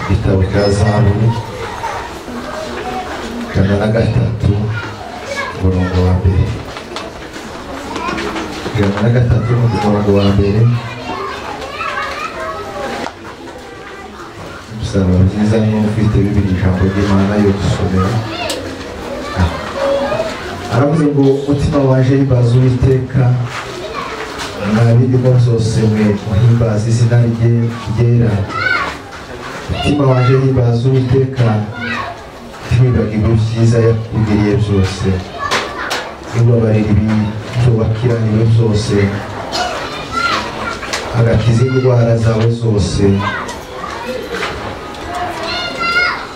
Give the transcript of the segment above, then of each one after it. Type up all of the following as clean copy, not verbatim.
Igitabo cya Zaburi 103 umurongo wa mbere. 103 umurongo wa mbere. Bisaba byiza niba ufite Bibiliya ijambo ry'Imana yo gusomera. Aravuze ngo umutima waje himbaza Uwiteka, mwa birimo byose mwe muhimbaza izina rye ryera. Umutima waje himbaza Uwiteka, ntiwibagirwe ibyiza yakugiriye byose, ntiwabarire ibyo wakiraniwe byose, agakiza indwara zawe zose,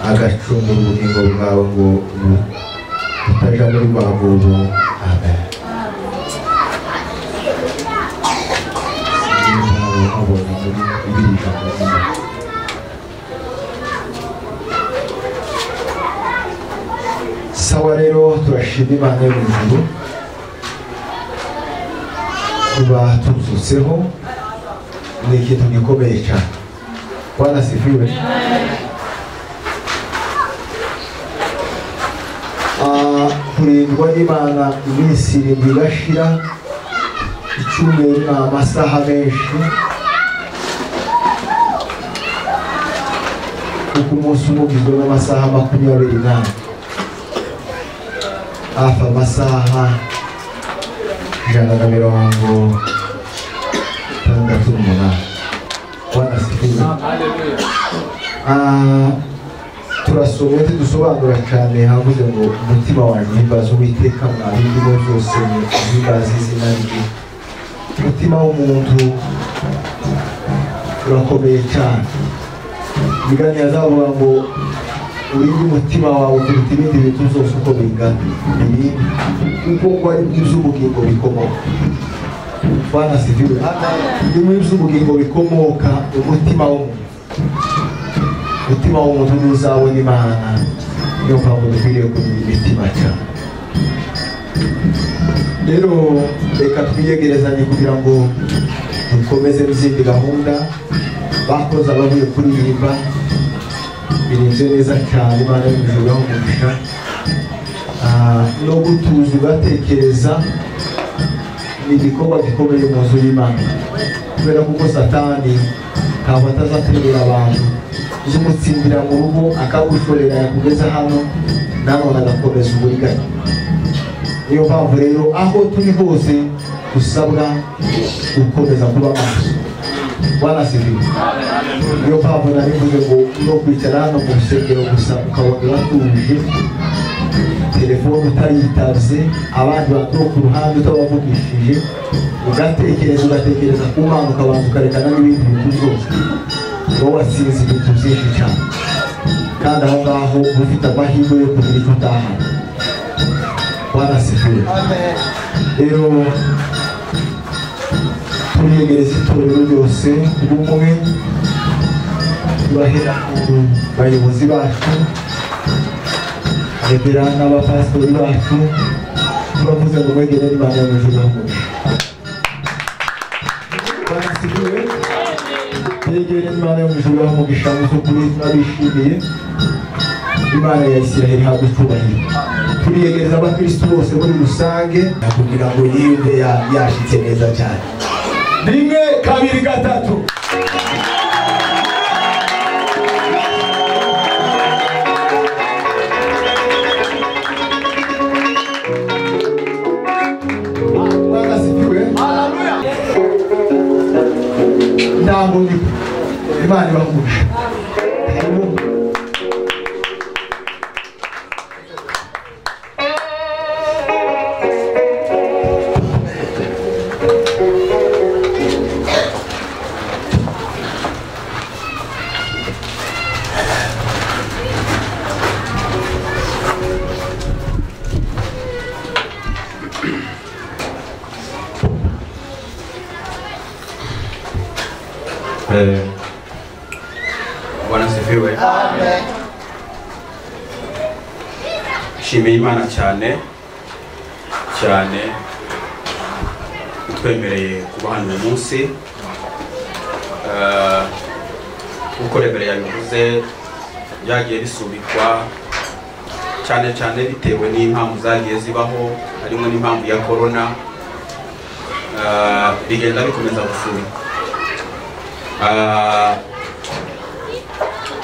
agacungura ubugingo bwawe ngo butaja muri rwa rwobo. Amen. Mubonye muri Bibiliya ijambo ry'Imana. Sawa rero, turashima Imana yo mu ijuru kuba tuzutseho, ni ikintu gikomeye cyane. Bwana sifiwe. Kurindwa n'Imana iminsi 7 igashira, icyumweru ni amasaha menshi, kuko umunsi umwe ugizwe n'amasaha 24, hafi amasaha 168. Bwana sifiwe. Turasomye tudusobanura cyane, havuze ngo umutima wanjye uhimbaza Uwiteka, mwa birimo byose muhimbaza izina rye. Umutima w'umuntu urakomeye cyane. Imigani yazavuga ngo urinde umutima wawe kuruta ibindi bintu byose uko bingana, birinde kuko ngo ari byo iby'ubugingo bikomoka. Bwana sifiwe. Ni iby'ubugingo bikomoka umutima w'umuntu. Umutima w'umuntu ntuzabona Imana. Niyo mpamvu dukwiriye kugira imitima cyane. Rero reka twiyegerezanye kugira ngo dukomeze n'izindi gahunda. Bakoze abavuye kuririmba birinze neza cyane, Imana yo mu ijuru ibahe umugisha. No gutuza ugatekereza ni igikorwa gikomeye mu nzu y'Imana, kubera kuko Satani ntabwo atazaterera abantu, uzumutsindira mu rugo akagushorera yakugeza hano, nanone agakomeza uburiganya. Niyo mpamvu rero aho turi hose dusabwa gukomeza kuba maso. Bwana sifiwe. Niyo mpamvu nari mvuze ngo no kwicara hano mu rusengero gusa ukabona uratuje, telefone utayitavye, abandi bantu ku ruhande utabavugishije, ugatekereza ugatekereza ku Mana, ukabanza ukarekana n'ibindi bintu byose, wowe watsinze ibintu byinshi cyane. Kandi aho ngaho ufite amahirwe yo kugira icyo utahana. Bwana sifiwe. Rero turiyegereza itorero ryose ubumwe, turahera ku bayobozi bacu, rebera n'abapasitori bacu, turavuze ngo mwegere n'Imana yo mu ijuru ibahe umugisha. Bwana sifiwe. Twegere n'Imana yo mu ijuru ibahe umugisha, mu by'ukuri turabishimiye. Imana ya Isiraheli ihabwe icyubahiro. Turiyegereza abakristo bose muri rusange kugira ngo yiyumve yashitse neza cyane. 1 2 3. Bwana sifiwe. Haleluya. Ntabwo ndi Imana ibahe umugisha. Bwana sifiwe. Amen. Nshimiye Imana cyane cyane itwemereye kuba hano uyu munsi. Uko Rebere yabivuze, Byagiye bisubikwa cyane cyane bitewe n'impamvu zagiye zibaho, harimo n'impamvu ya corona. Bigenda bikomeza gusubikwa,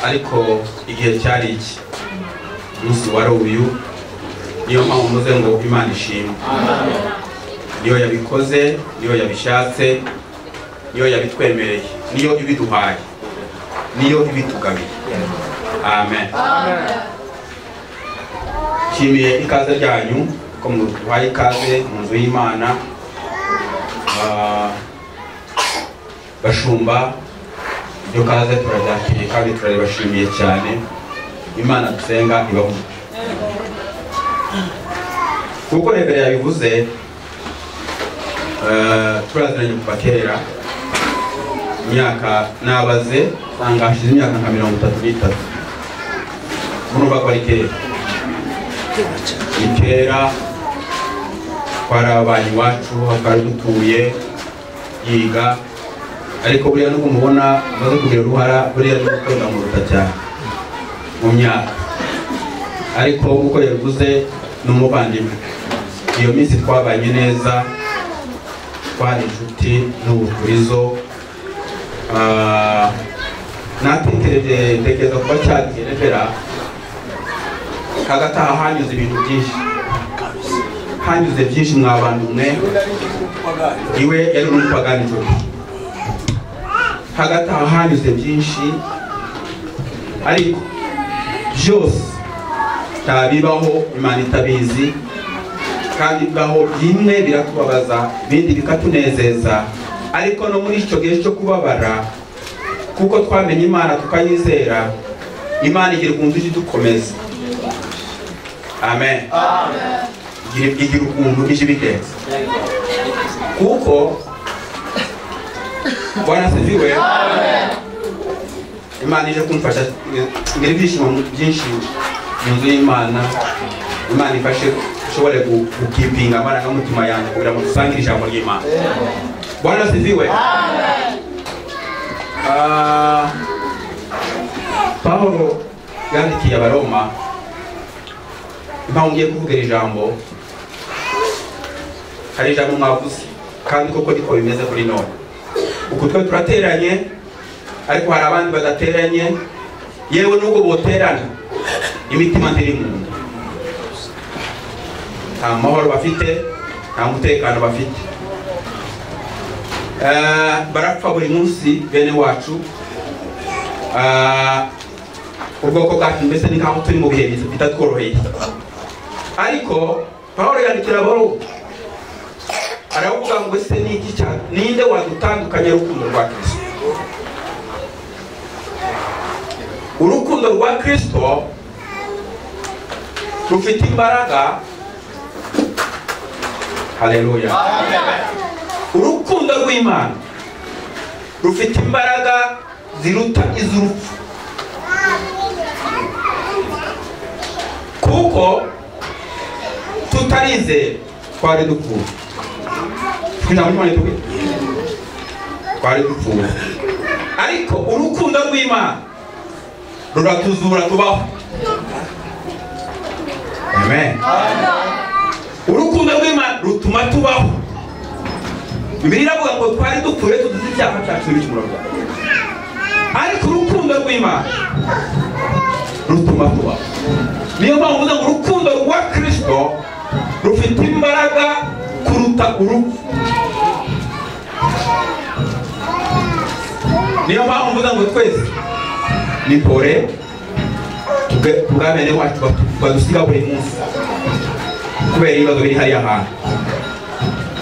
ariko igihe cyari iki, umunsi wari uyu. Niyo mpamvu mvuze ngo Imana ishimwe, niyo yabikoze, niyo yabishatse, niyo yabitwemereye, niyo ibiduhaye, niyo ibitugabiye. Amen. Nshimiye ikaze ryanyu ko muduhaye ikaze mu nzu y'Imana. Bashumba, iryo kaze turaryakiriye kandi turaribashimiye cyane. Imana dusenga ibaho. Kuko Rebera yabivuze, turaziranye kuva kera, imyaka nabaze usanga hashize imyaka nka 33. Murumva ko ari kera, ni kera. Twarabaye iwacu, twari dutuye, yiga, ariko buriya nubwo mubona amaze kugira uruhara, buriya ni uko ndamuruta cyane mu myaka, ariko uko yabivuze ni umuvandimwe. Iyo minsi twabanye neza, twari inshuti n'ubukurizo. Natekereje ntekereza kuba cyagiye Rebera, hagati aha hanyuze ibintu byinshi, hanyuze byinshi mwa bantu mwe. Iwe yari umupagani inshuti. Hagati aha hanyuze byinshi, ariko byose ntabibaho Imana itabizi, kandi bibaho bimwe biratubabaza, ibindi bikatunezeza. Ariko no muri icyo gihe cyo kubabara, kuko twamenye Imana tukayizera, Imana igira ukuntu ije idukomeza. Amen. Igira ukuntu ije ibigenza, kuko Bwana asifiwe. Imana ije kumfasha ngira ibyishimo byinshi mu nzu y'Imana. Imana ifashe ushobore gukipinga amarangamutima yanjye kugira ngo dusangire ijambo ry'Imana. Bwana asifiwe. Paulo yandikiye Abaroma. Impamvu ngiye kuvuga iri jambo, hari ijambo mwavuze kandi koko niko bimeze kuri none. Uku twe turateranye, ariko hari abandi badateranye. Yewe nubwo boterana, imitima ntiri mu nda, nta mahoro bafite, nta mutekano bafite. Barapfa buri munsi bene wacu. Ubwoko bwacu mbese ni nkaho turi mu bihe bitatworoheye. Ariko Paulo yandikira Abaroma aravuga ngo ese ni iki cyane, ninde wadutandukanya n'urukundo rwa Kristo? Urukundo rwa Kristo rufite imbaraga. Haleluya. Urukundo rw'Imana rufite imbaraga ziruta iz'urupfu, kuko tutarizera twari dupfuye. Twari dupfuye, ariko urukundo rw'Imana ruratuzura tubaho. Amen. Urukundo rw'Imana rutuma tubaho. Bibiliya iravuga ngo twari dupfuye tuzize ibyaha byacu n'ibicumuro byacu, ariko urukundo rw'Imana rutuma tubaho. Niyo mpamvu mvuze ngo urukundo rwa Kristo rufite imbaraga kuruta urupfu. Niyo mpamvu mvuze ngo twese ni pore kubwa bene wacu badusiga buri munsi kubera ibibazo biri hariya hantu.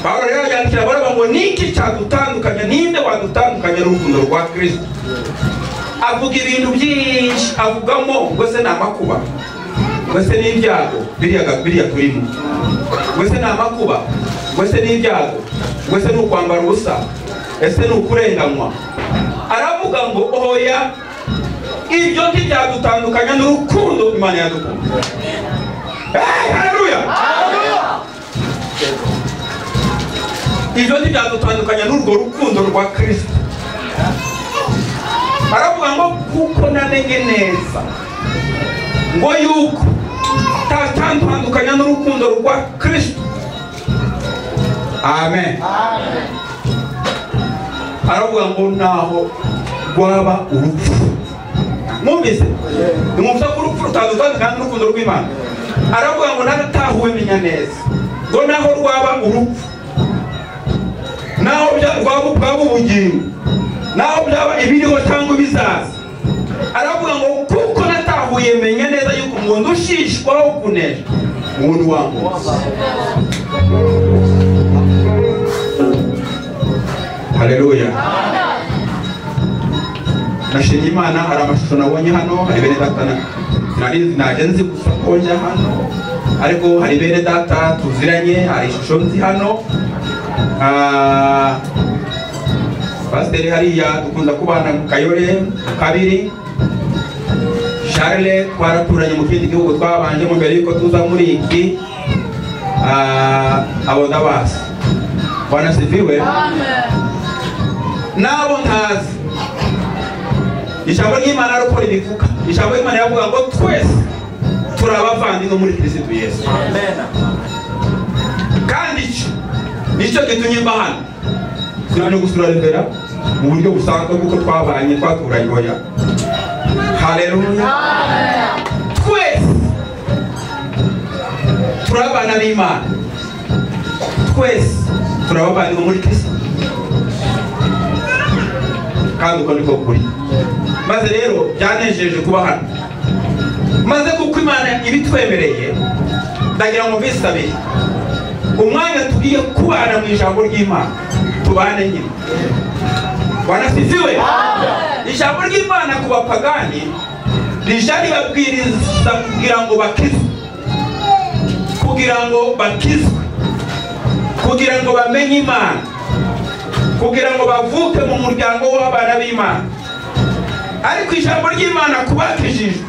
Paulo rero yandikira Abaroma ngo niki cyadutandukanya, ninde wadutandukanya n'urukundo rwa Kristo? Avuga ibintu byinshi, avugamo ngo se ni amakuba, ngo se ni ibyago biriya turimo, ngo se ni amakuba, ngo se ni ibyago, ngo se ni ukwambara ubusa, ese ni ukurenganywa. Aravuga ngo oya, ibyo ntibyadutandukanya n'urukundo Imana yadukunda. Hey, haleluya! Ibyo ntibyadutandukanya n'urwo rukundo rwa Kristo. Aravuga ngo kuko namenye neza ngo yuko tatandukanya n'urukundo rwa Kristo. Amen. Aravuga ngo naho rwaba urupfu. Mwumvise? Nimwumva ko urupfu rutandukana n'urukundo rw'Imana. Aravuga ngo naratahuwe menya neza ngo naho rwaba urupfu, naho rwaba ubugingo, naho byaba ibiriho cyangwa ibizaza. Aravuga ngo kuko natahuye menya neza yuko ngo ndushishwaho kunesha umuntu wangu. Haleluya. Nashimye Imana. Hari amashusho nabonye hano, hari bene data nari nagenzi gusa konja hano, ariko hari bene data tuziranye, hari ishusho nzi hano. Pasiteri hariya dukunda kubana mu Kayore mu kabiri. Charles twaraturanye mu kindi gihugu twabanje mu mbere yuko tuza muri iki. Abo ndabasi. Bwana sifiwe. Amen. Nabo ntazi. Ijambo ry'Imana ariko ribivuga. Ijambo ry'Imana yavuga ngo twese turabavandimwe muri Kristo Yesu. Amen. Kandi nicyo gitumye mba hano. Sinari gusura Revera mu buryo busanzwe kuko twabanye twaturanye hoya. Haleluya. Twese turabana n'Imana. Twese turabavandimwe muri Kristo. Kandi uko niko kuri. Maze rero byanejeje kuba hano. Maze kuko Imana ibitwemereye, ndagira ngo mbisabire umwanya tugiye kubana mu ijambo ry'Imana, tubane nyine. Bwana sifiwe. Ijambo ry'Imana ku bapagani rija ribabwiriza kugira ngo bakizwe, kugira ngo bakizwe, kugira ngo bamenye Imana, kugira ngo bavuke mu muryango w'abana b'Imana. Ariko ijambo ry'Imana kubakijijwe.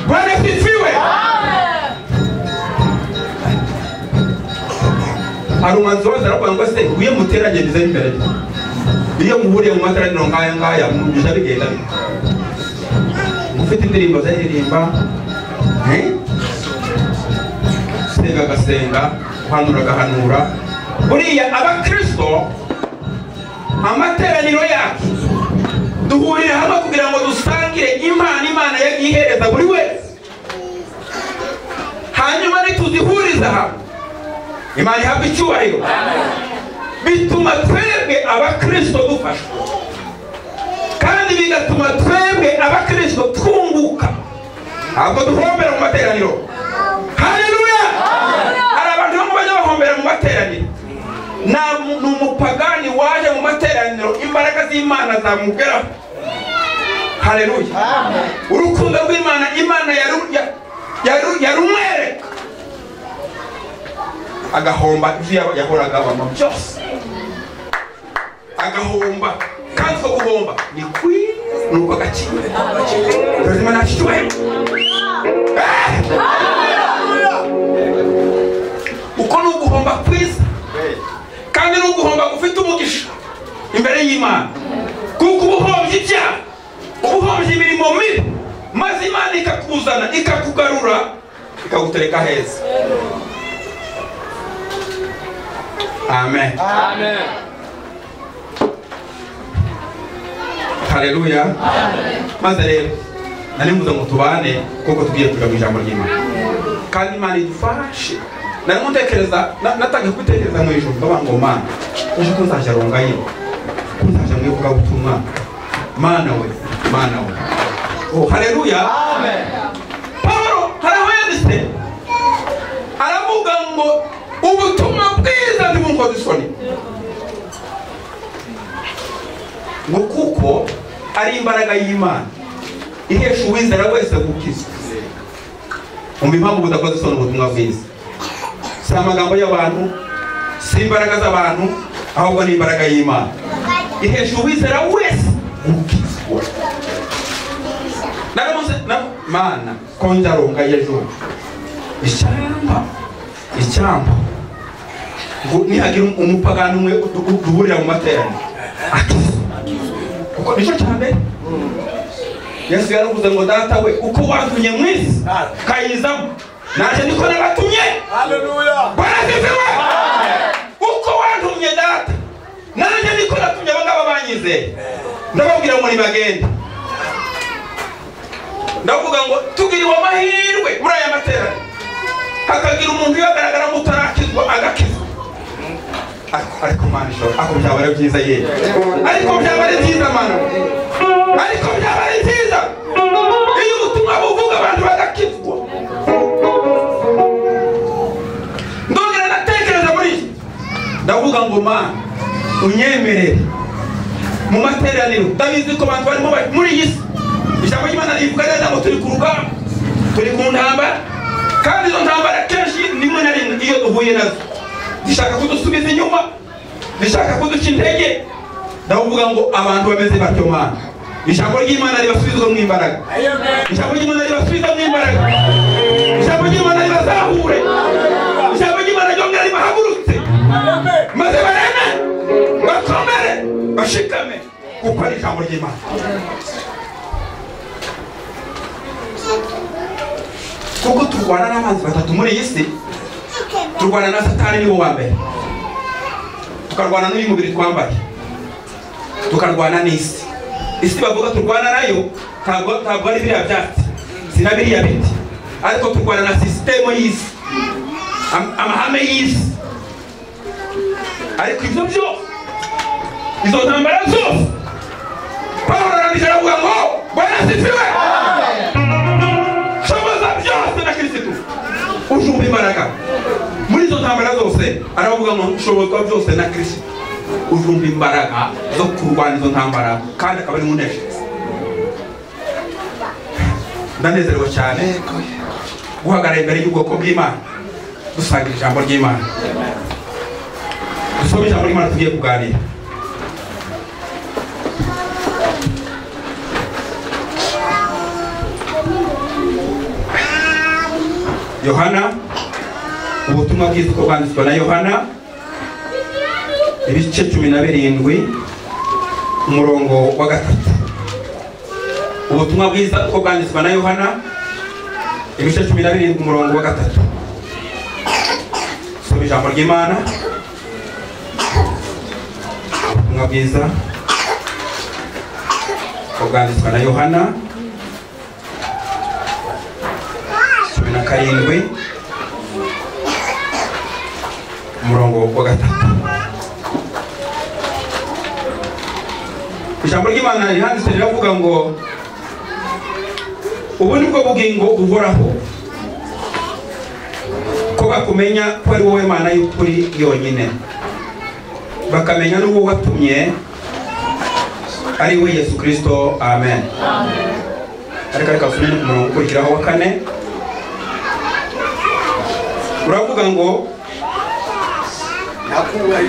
Bwana sifiwe. Hari umwanzuro aravuga ngo se uye muteranye bize imbere. Iyo muhuriye mu materaniro nkaya ngaya mubije bigenda bite? Ufite indirimbo zaririmba, senga gasenga, guhanura gahanura. Buriya abakristo amateraniro yacu duhurira hamwe kugira ngo dusangire impano Imana yagihereza buri wese. Hanyuma nituzihuriza hamwe Imana ihabwa icyubahiro. Bituma twebwe abakristo dufashwa, kandi bigatuma twebwe abakristo twunguka. Ntabwo duhombera mu materaniro. Haleluya. Hari abantu bamwe bajya bahombera mu materaniro. Ni umupagani waje mu materaniro imbaraga z'Imana zamugeraho. Haleluya. Urukundo rw'Imana, Imana yarumwereka agahomba ibyo yahoraga abamo byose, agahomba. Kandi ko guhomba ni kwiza nuko agaciro. Ubuzima nta cyubahiro. Uko ni uguhomba kwiza, kandi ni uguhomba gufite umugisha imbere y'Imana, kuko ubuhombye ibyaha, ubuhombye imirimo mibi, maze Imana ikakuzana ikakugarura ikagutereka heza. Amen. Amen. Haleluya. Maze rero nari mvuze ngo tubane kuko tugiye kwiga mu ijambo ry'Imana. Kandi Imana idufashe. Nari mutekereza, natangiye kubitekereza mu ijoro ndavuga ngo Mana, ejo ko nzajya rongayo, ko nzajya mu ivugabutumwa. Mana we, Mana we. Oh, haleluya. Amen. Paulo hari aho yanditse aravuga ngo ubutumwa bwiza ntibunkoze isoni, ngo kuko ari imbaraga y'Imana ihesha uwizera wese gukizwa. Umva impamvu budakoze isoni ubutumwa bwiza. Si amagambo y'abantu, si imbaraga z'abantu, ahubwo ni imbaraga y'Imana ihesha uwizera wese gukizwa. Naramuze na Mana konja ronga yejo icyampa ngo nihagira umupagani umwe duhurira mu materaniro akizwe, kuko nicyo cya mbere. Yesu yaravuze ngo data we uko watumye mu isi kayizamo naje niko nabatumye. Haleluya. Bwana uko wantumye data nanjye niko natumye abangaba banyizeye. Ndababwira ngo nibagende. Ndavuga ngo tugiriwe amahirwe muri aya materaniro hakagira umuntu uyagaragara nk'utarakizwa agakizwa. Ariko Mana ishobora, ariko byaba ari byiza ye, ariko byaba ari byiza Mana, ariko byaba ari byiza iyo ubutumwa buvuga abantu bagakizwa. Ndongera ndatekereza muri iki, ndavuga ngo Mana unyemerere mu materaniro. Ndabizi ko abantu barimo muri iyi si, ijambo ry'Imana rivuga neza ngo turi ku rugamba, turi ku ntambara, kandi izo ntambara kenshi rimwe na rimwe iyo duhuye nazo zishaka kudusubiza inyuma, zishaka kuduca intege. Ndavuga ngo abantu bameze batyo Mana, ijambo ry'Imana ribasubizwa mu imbaraga, ijambo ry'Imana ribasubiza mu imbaraga, ijambo ry'Imana ribazahure, ijambo ry'Imana ryongera ribahagurutse, maze bareme, bakomere, bashikame, kuko ari ijambo ry'Imana. Kuko turwana n'abanzi batatu muri iyi si, turwana na Satani niwe wa mbere, tukarwana n'uyu mubiri twambaye, tukarwana n'isi. Isi bavuga turwana nayo ntabwo ari biriya byatsi, si na biriya biti, ariko turwana na sisitemu y'isi, amahame y'isi. Ariko ibyo byose, izo ntambara zose, Pawulo arandika aravuga ngo Bwana asifiwe, shoboza byose na Kristo ujumba imbaraga. Muri izo ntambara zose aravuga ngo nshobozwa byose na Kristo ujumba imbaraga zo kurwana izo ntambara, kandi akaba ari muneshereza. Ndanezerewe cyane guhagarara imbere y'ubwoko bw'Imana, dusangira ijambo ry'Imana. Dusome ijambo ry'Imana tugiye kuganira. Yohana, ubutumwa bwiza uko bwanditswe na Yohana, ibice 17 umurongo wa 3. Ubutumwa bwiza uko bwanditswe na Yohana, ibice 17 umurongo wa 3. Soma ijambo ry'Imana. Ubutumwa bwiza uko bwanditswe na Yohana 17 umurongo wa 3. Ijambo ry'Imana rihanditse riravuga ngo ubu nibwo bugingo buhoraho, ko bakumenya ko ari wowe Mana y'ukuri yonyine, bakamenya n'uwo watumye ari we Yesu Kristo. Amen. Ariko reka usome umurongo ukurikiraho wa 4. Uravuga ngo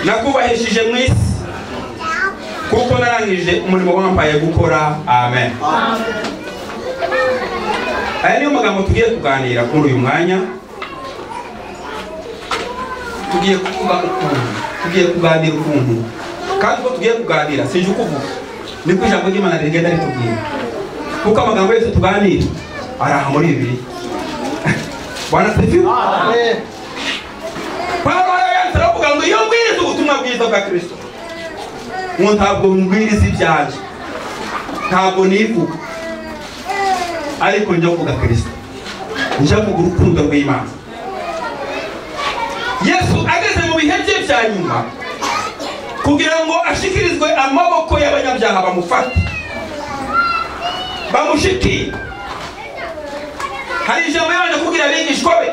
nakubahishije mu isi kuko narangije umurimo wampaye gukora. Amen. Aya niyo magambo tugiye kuganira kuri uyu mwanya. Tugiye kuvuga ukuntu, tugiye kuganira ukuntu, kandi uko tugiye kuganira sinje ukuvuga, niko ijambo ry'Imana rigenda ritubwira, kuko amagambo yose tuganira ari aha muri Bibiliya. Bwana asifiwe. Amen. Paulo yanditse aravuga ngo iyo mbwiriza ubutumwa bwiza bwa Kristo, ngo ntabwo mbwiriza ibyanjye, ntabwo nivuga, ariko njya kuvuga Kristo, njya kuvuga urukundo rw'Imana. Yesu ageze mu bihe bye bya nyuma kugira ngo ashikirizwe amaboko y'abanyabyaha bamufate, bamushikiye. Hari ijambo yabanje kubwira abigishwa be,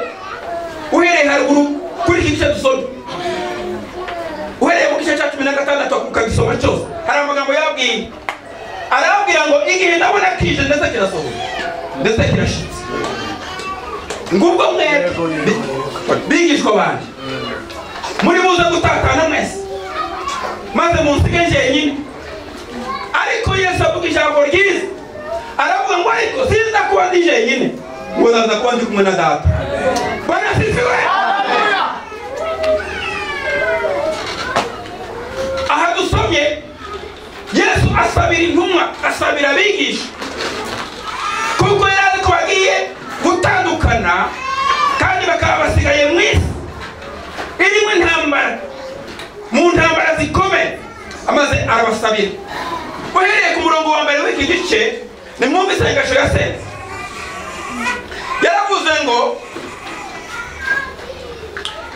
uhereye haruguru kuri iki gice dusomye, uhereye mu gice cya 16 ukagisoma cyose, hari amagambo yababwiye. Arababwira ngo igihe ndabona kije ndetse kirasohoye, ndetse kirashitse, ngubwo mwebwe bigishwa banjye muri buze gutatana mwese, maze munsige njyenyine. Ariko Yesu avuga ijambo ryiza, aravuga ngo ariko sinza kuba ndi njyenyine, ngo ndaza kuba ndi kumwe na Data. Bwana asifiwe. Aha dusomye Yesu asabira intumwa, asabira abigisha, kuko yari azi ko bagiye gutandukana kandi bakaba basigaye mu isi irimo intambara, mu ntambara zikomeye. Amaze arabasabira. Uhereye ku murongo wa mbere w'iki gice, nimwumve isengesho yasenze. Yaravuze ngo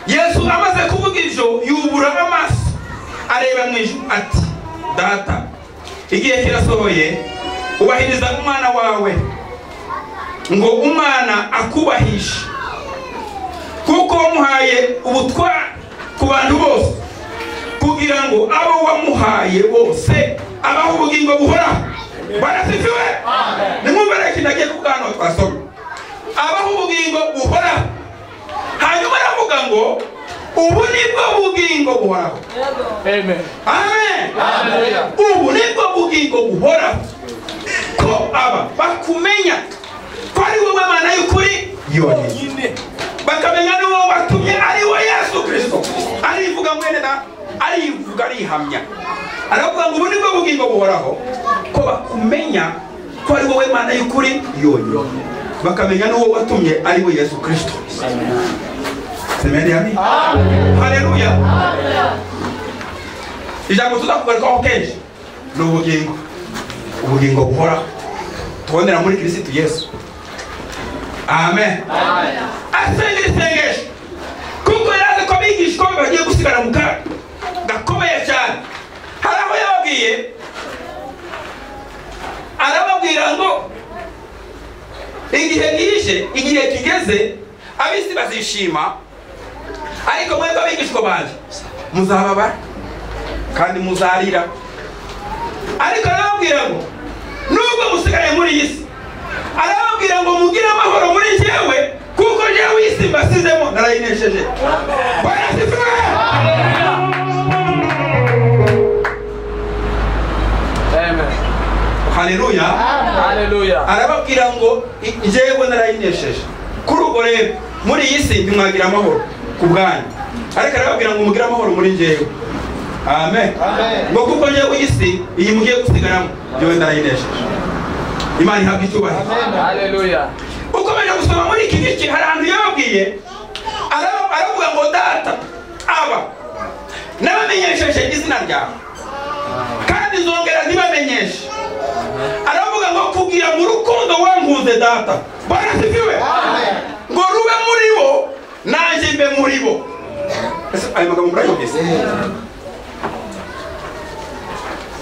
Yesu amaze kuvuga ibyo yubura amaso areba mu ijuru ati Data, igihe kirasohoye, ubahiriza umwana wawe ngo umwana akubahishe, kuko wamuhaye ubutware ku bantu bose, kugira ngo abo wamuhaye bose abaho ubugingo buhoraho. Barasifiwe. Nimwumve rero ikintu agiye kuvuga hano twasomye, abaho ubugingo buhoraho. Hanyuma aravuga ngo ubu nibwo bugingo buhoraho. Amen. Amen. Ubu nibwo bugingo buhoraho, ko aba bakumenya ko ari wowe Mana y'ukuri yonyine, bakamenya n'uwo watumye ari we Yesu Kristo. Arivuga mwene da, arivuga arihamya, aravuga ngo ubu nibwo bugingo buhoraho, ko bakumenya ko ari wowe Mana y'ukuri yonyine, bakamenya n'uwo watumye ari we Yesu Kristo. Semeni ami. Haleluya. Ijambo tuza kugarukaho kenshi ni ubugingo, ubugingo buhoraho tubonera muri Kristo Yesu. Amen. Asenga isengesho kuko yari azi ko abigishwa be bagiye gusigara mu kaga gakomeye cyane. Hari aho yababwiye, arababwira ngo igihe ngije, igihe kigeze, ab'isi bazishima, ariko mwebwe abigishwa banjye muzababara kandi muzarira. Ariko arababwira ngo nubwo musigaye muri iyi si, arababwira ngo mugire amahoro muri njyewe, kuko njyewe isi mbasizemo narayinesheje. Bwana asifiwe. Amen. Haleluya. Haleluya. Arababwira ngo njyewe narayinesheje. Kuri ubwo rero muri iyi si ntimwagira amahoro ku bwanyu, ariko arababwira ngo mugire amahoro muri njyewe. Amen. Ngo kuko njyewe isi iyi mugiye gusigaramo njyewe narayinesheje. Imana ihabwe icyubahiro. Haleluya. Ukomeje gusoma muri iki gice, hari ahantu yababwiye, aravuga ngo Data, aba nabamenyesheje izina ryawe, kandi nzongera ntibamenyeshe. Aravuga ngo kugira mu rukundo wankunze Data. Bwana asifiwe. Ngo rube muri bo nanjye mbe muri bo. Ese ayo magambo murayumvise?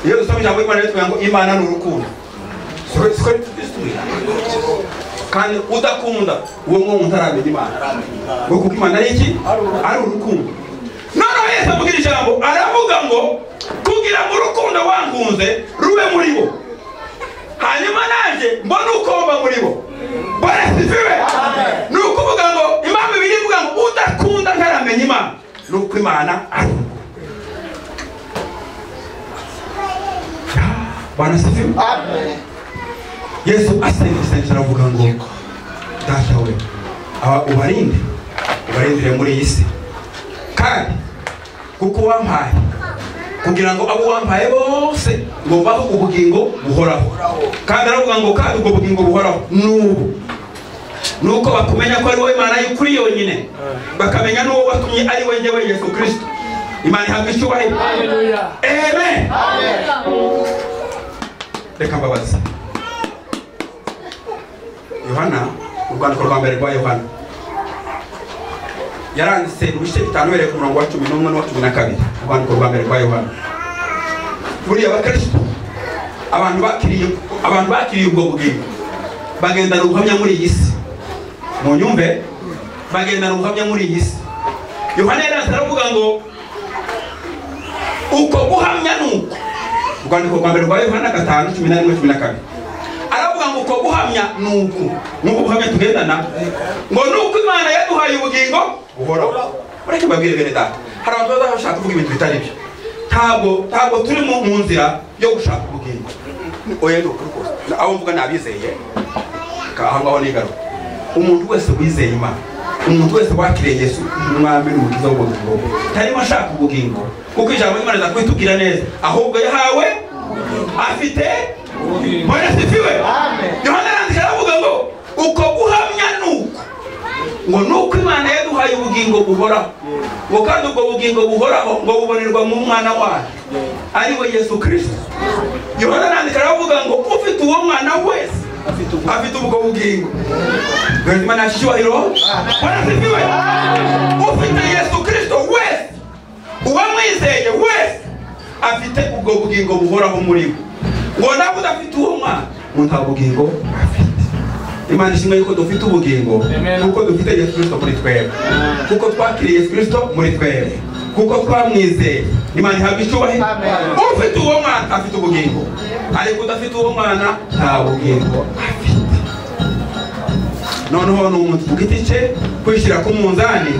Iyo dusoma ijambo ry'Imana ritubwira ngo Imana ni urukundo. Siko ritubwira. Kandi udakunda uwo muntu ntaramenya Imana. Ngo kuko Imana ari iki? Ari urukundo. Noneho Yesu avuga ijambo, aravuga ngo kugira ngo urukundo wankunze rube muri bo, hanyuma nanjye mbone uko mba muri bo. Bwana asifiwe. Ni ukuvuga ngo impamvu ibiri ivuga ngo udakunda ntaramenya Imana, ni uko Imana ari urukundo. Bwana asifiwe. Yesu asenga isengesho aravuga ngo Data we, aba ubarinde, ubarindire muri iyi si, kandi kuko wampaye, kugira ngo abo wampaye bose ngo baho ubugingo buhoraho. Kandi aravuga ngo kandi ubwo bugingo buhoraho nubu nuko bakumenya ko ari wowe Mana y'ukuri yonyine, bakamenya n'uwo watumye ari we njyewe Yesu Kristo. Imana ihabwe icyubahiro. Haleluya. Amen. Reka mbabaze. Yohana, urwandiko rwa mbere rwa Yohana yaranditse mu bice 5 uhereye ku murongo wa 11 n'uwa 12. Urwandiko rwa mbere rwa Yohana. Buriya abakristo, abantu bakiriye ubwo bugingo bagendana ubuhamya muri iyi si. Mu nyumve, bagendana ubuhamya muri iyi si. Yohana yaranditse aravuga ngo uko guhamya nuko. Urwandiko rwa mbere rwa Yohana 5:11-12. Aravuga ngo uko guhamya nuko, nuko buhamya tugendana, ngo nuko Imana yaduhaye ubugingo buhoraho. Mureke mbabwire bene Data, hari abantu baza bashaka kuvuga ibintu bitari byo. Ntabwo turi mu nzira yo gushaka ubugingo. Oya, ni ukuri kose. Abo mvuga nabizeye, aho ngaho nigaruka. Umuntu wese wizeye Imana, umuntu wese wakiriye Yesu umwami n'umukiza w'ubugingo, tarimo ashaka ubugingo, kuko ijambo ry'Imana riza kubitubwira neza, ahubwo yahawe Afite Bwana asifiwe. Yohana arandika aravuga ngo uko guhamya nuko ngo nuko Imana yaduhaye ubugingo buhoraho, ngo kandi ubwo bugingo buhoraho ngo bubonerwa mu mwana wayo ari we Yesu Kristo. Yohana arandika aravuga ngo ufite uwo mwana wese afite ubwo bugingo. Imana icyubahiro. Bwana asifiwe. Ufite Yesu Kristo wese, uwamwizeye wese afite ubwo bugingo buhoraho muri we. Ngo nawe udafite uwo mwana ngo nta bugingo afite. Imana ishimwe yuko dufite ubugingo kuko dufite Yesu Kristo muri twebwe, kuko twakiriye Yesu Kristo muri twebwe, kuko twamwizeye. Imana ihabwa icyubahiro. Ufite uwo mwana afite ubugingo, ariko udafite uwo mwana nta bugingo afite. Noneho ni umuntu ku giti cye kwishyira ku munzani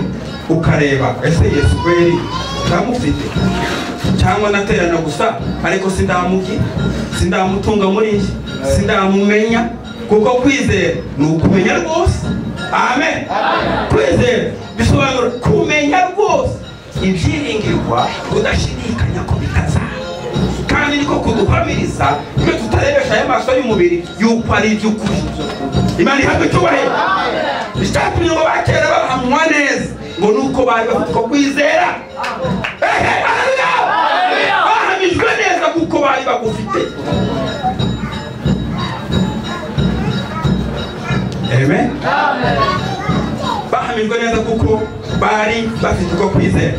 ukareba ese Yesu kweri ndamufite cyangwa naterana gusa, ariko sindamugira, sindamutunga muri njye, sindamumenya. Kuko kwizera ni ukumenya rwose. Amen. Kwizera bisobanura kumenya rwose ibyiringirwa udashidikanya ko bitazaba, kandi niko kuduhamiriza iyo tutarebesha aya maso y'umubiri yuko ari iby'ukuri. Imana ihabwa icyubahiro. Icyatumye ngo bakera bahamwa neza ngo nuko bari bafite uko kwizera. Bahamijwe neza kuko bari bagufite. Amen. Bahamijwe neza kuko bari bafite uko kwizera.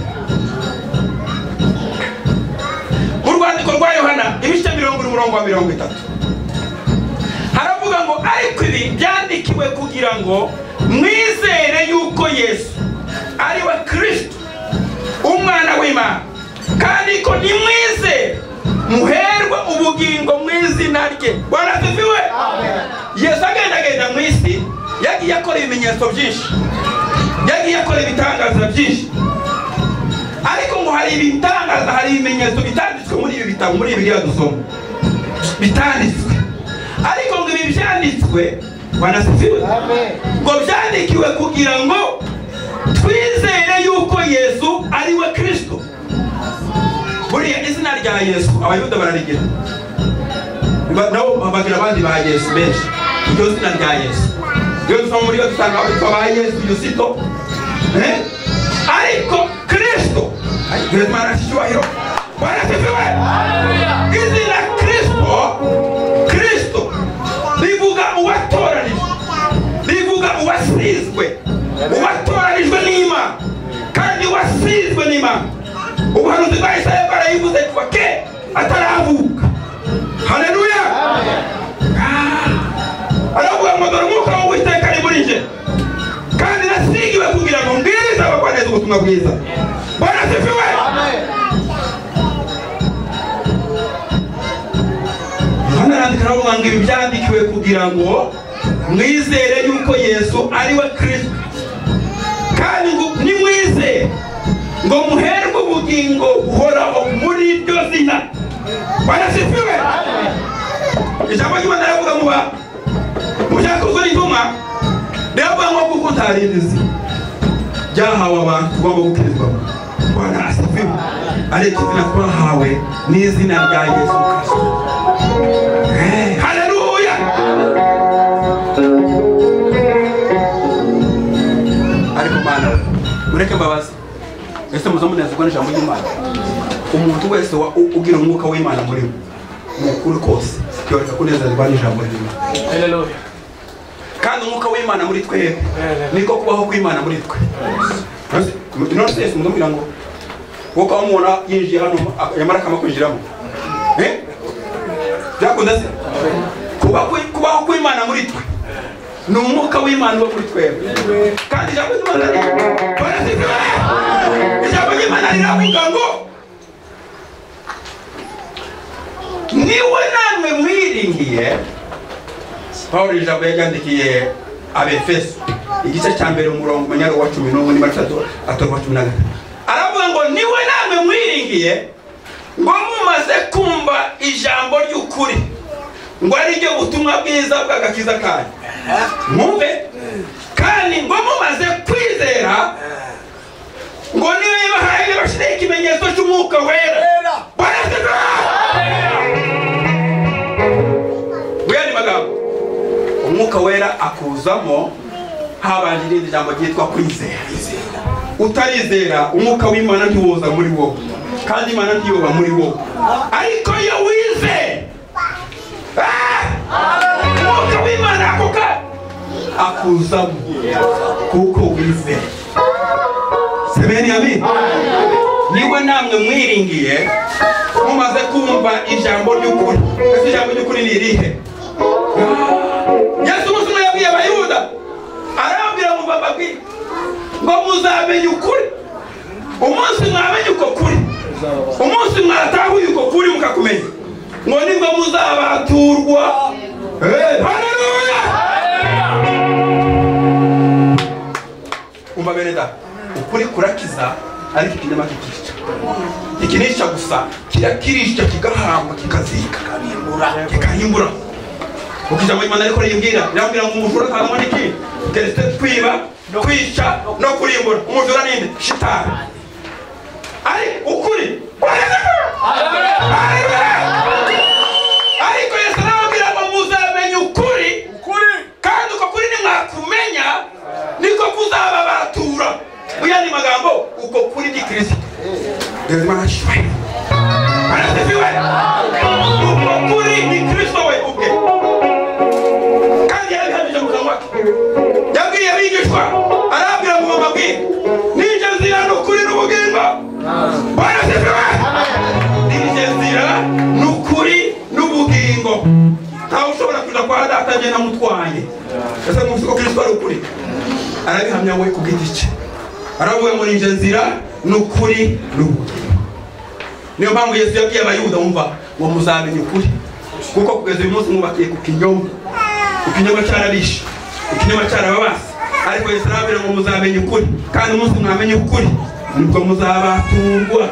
Mu rwandiko rwa Yohana ibice 20:30 haravuga ngo ariko ibi byandikiwe kugira ngo mwizere yuko Yesu ari we Kristo umwana w'Imana, kandi ko nimwizere muherwe ubugingo mu izina rye. Bwana asifiwe. Yesu agendagenda mu isi yagiye akora ibimenyetso byinshi, yagiye akora ibitangaza byinshi, ariko ngo hari ibitangaza, hari ibimenyetso bitanditswe muri ibi bitabo, muri Bibiliya dusoma bitanditswe, ariko ngo ibi byanditswe, Bwana asifiwe, ngo byandikiwe kugira ngo twizere yuko Yesu ari we Kristo. Buriya izina rya Yesu Abayuda bararigira, nabo bagira abandi ba Yesu benshi. Iryo zina rya Yesu iyo dusoma muri yo dusanga abitwa ba Yesu Yusito, ariko Kristo Imana icyubahiro. Bwana asifiwe. Izina Kristo, Kristo rivuga uwatoranijwe, rivuga uwasizwe, uwatoranijwe n'Imana kandi wasizwe n'Imana. Ubuhanuzi bwa Isaya bwarayivuze kuva kera ataravuka. Haleluya. Aravuga ngo dore umwuka w'Uwiteka ari muri njye, kandi nasigiwe kugira ngo mbwirize abagwaneza ubutumwa bwiza. Bwana asifiwe. Yohana arandika aravuga ngo ibi byandikiwe kugira ngo mwizere yuko Yesu ari we Kristo, kandi ngo nimwizere ngo muherwe ubugingo buhoraho muri iryo zina. Bwana asifiwe. Ijambo ry'Imana riravuga muba mu byakozwe n'intumwa riravuga ngo kuko nta rindi zina ryahawe abantu tugomba gukirizwamo. Bwana asifiwe. Ariko izina twahawe ni izina rya Yesu Kristo. Haleluya. Ariko Mana mureke mbabazi, ese muzo munezerwa n'ijambo ry'Imana? Umuntu wese ugira umwuka w'Imana muri we mu kuri kose yoreka kunezerwa n'ijambo ry'Imana. Haleluya. Kandi umwuka w'Imana muri twebwe niko kubaho kw'Imana muri twe. None se Yesu mudumira ngo wowe umubona yinjiye hano yamara akamakwinjiramo, byakunda se? Kubaho kw'Imana muri twe ni umwuka w'Imana uba muri twebwe. Kandi ijambo ry'Imana riravuga ngo niwe namwe mwiringiye. Pawulo ijambo yaryandikiye Abefeso igice cya mbere umurongo munyaro wa 11 niba atorwa 13, aravuga ngo niwe namwe mwiringiye ngo mumaze kumva ijambo ry'ukuri, ngo ari ryo butumwa bwiza bw'agakiza kanyu. Mwumve kandi ngo mumaze kwizera ngo niwe yabahaye bashyiraho ikimenyetso cy'umwuka wera. Bwana asifiwe. Umwuka wera akuzamo habanje irindi jambo ryitwa kwizera. Utarizera umwuka w'Imana ntiwoza muri wowe, kandi Imana ntiyoba muri wowe. Ariko iyo wizeye umwuka w'Imana akuzamo kuko wizeye. Semeni amin. Niwe namwe mwiringiye mumaze kumva ijambo ry'ukuri. Ese ijambo ry'ukuri ni irihe? Yesu umunsi umwe yabwiye Abayuda, arababwira ngo bababwire ngo muzamenye ukuri. Umunsi mwamenye uko kuri, umunsi mwatahuye uko kuri mukakumenya, ngo nibwo muzabaturwa. Haleluya! Umva bene data, ukuri kurakiza ariko ikinyoma kikica. Ikinica gusa kirakirisha kigahamba kikazika kikarimbura. Ukijambo Imana ariko yibwira irambwira ngo umujura ntabwo niki keretse kwiba, kwica no kurimbura. Umujura ninde? Shitani. Ari ukuri. Ariko Yesu arababwira ngo muzamenye ukuri, kandi uko kuri nimwakumenya niko kuzababatura. Mu yandi magambo uko kuri ni Kristo. Uko kuri ni Kristo we ubwe. Kandi yarabihamije mu kanwa ke. Yabwiye abigishwa arababwira ngo bababwire ninjye nzira n'ukuri n'ubugingo. Barasifiwe. Ninjye nzira n'ukuri n'ubugingo. Ntawe ushobora kuja kwa data njye namutwaye. Ese muzi ko Kristo ari ukuri? Arabihamya we ku giti cye. Aravuga ngo ninjye nzira n'ukuri n'ubugingo. Niyo mpamvu Yesu yabwiye Abayuda umva ngo muzamenye ukuri, kuko kugeza uyu munsi mwubakiye ku kinyoma. Ikinyoma cyarabishe, ikinyoma cyarababase. Ariko Yesu arababwira ngo muzamenye ukuri, kandi umunsi mwamenye ukuri nibwo muzabaturwa.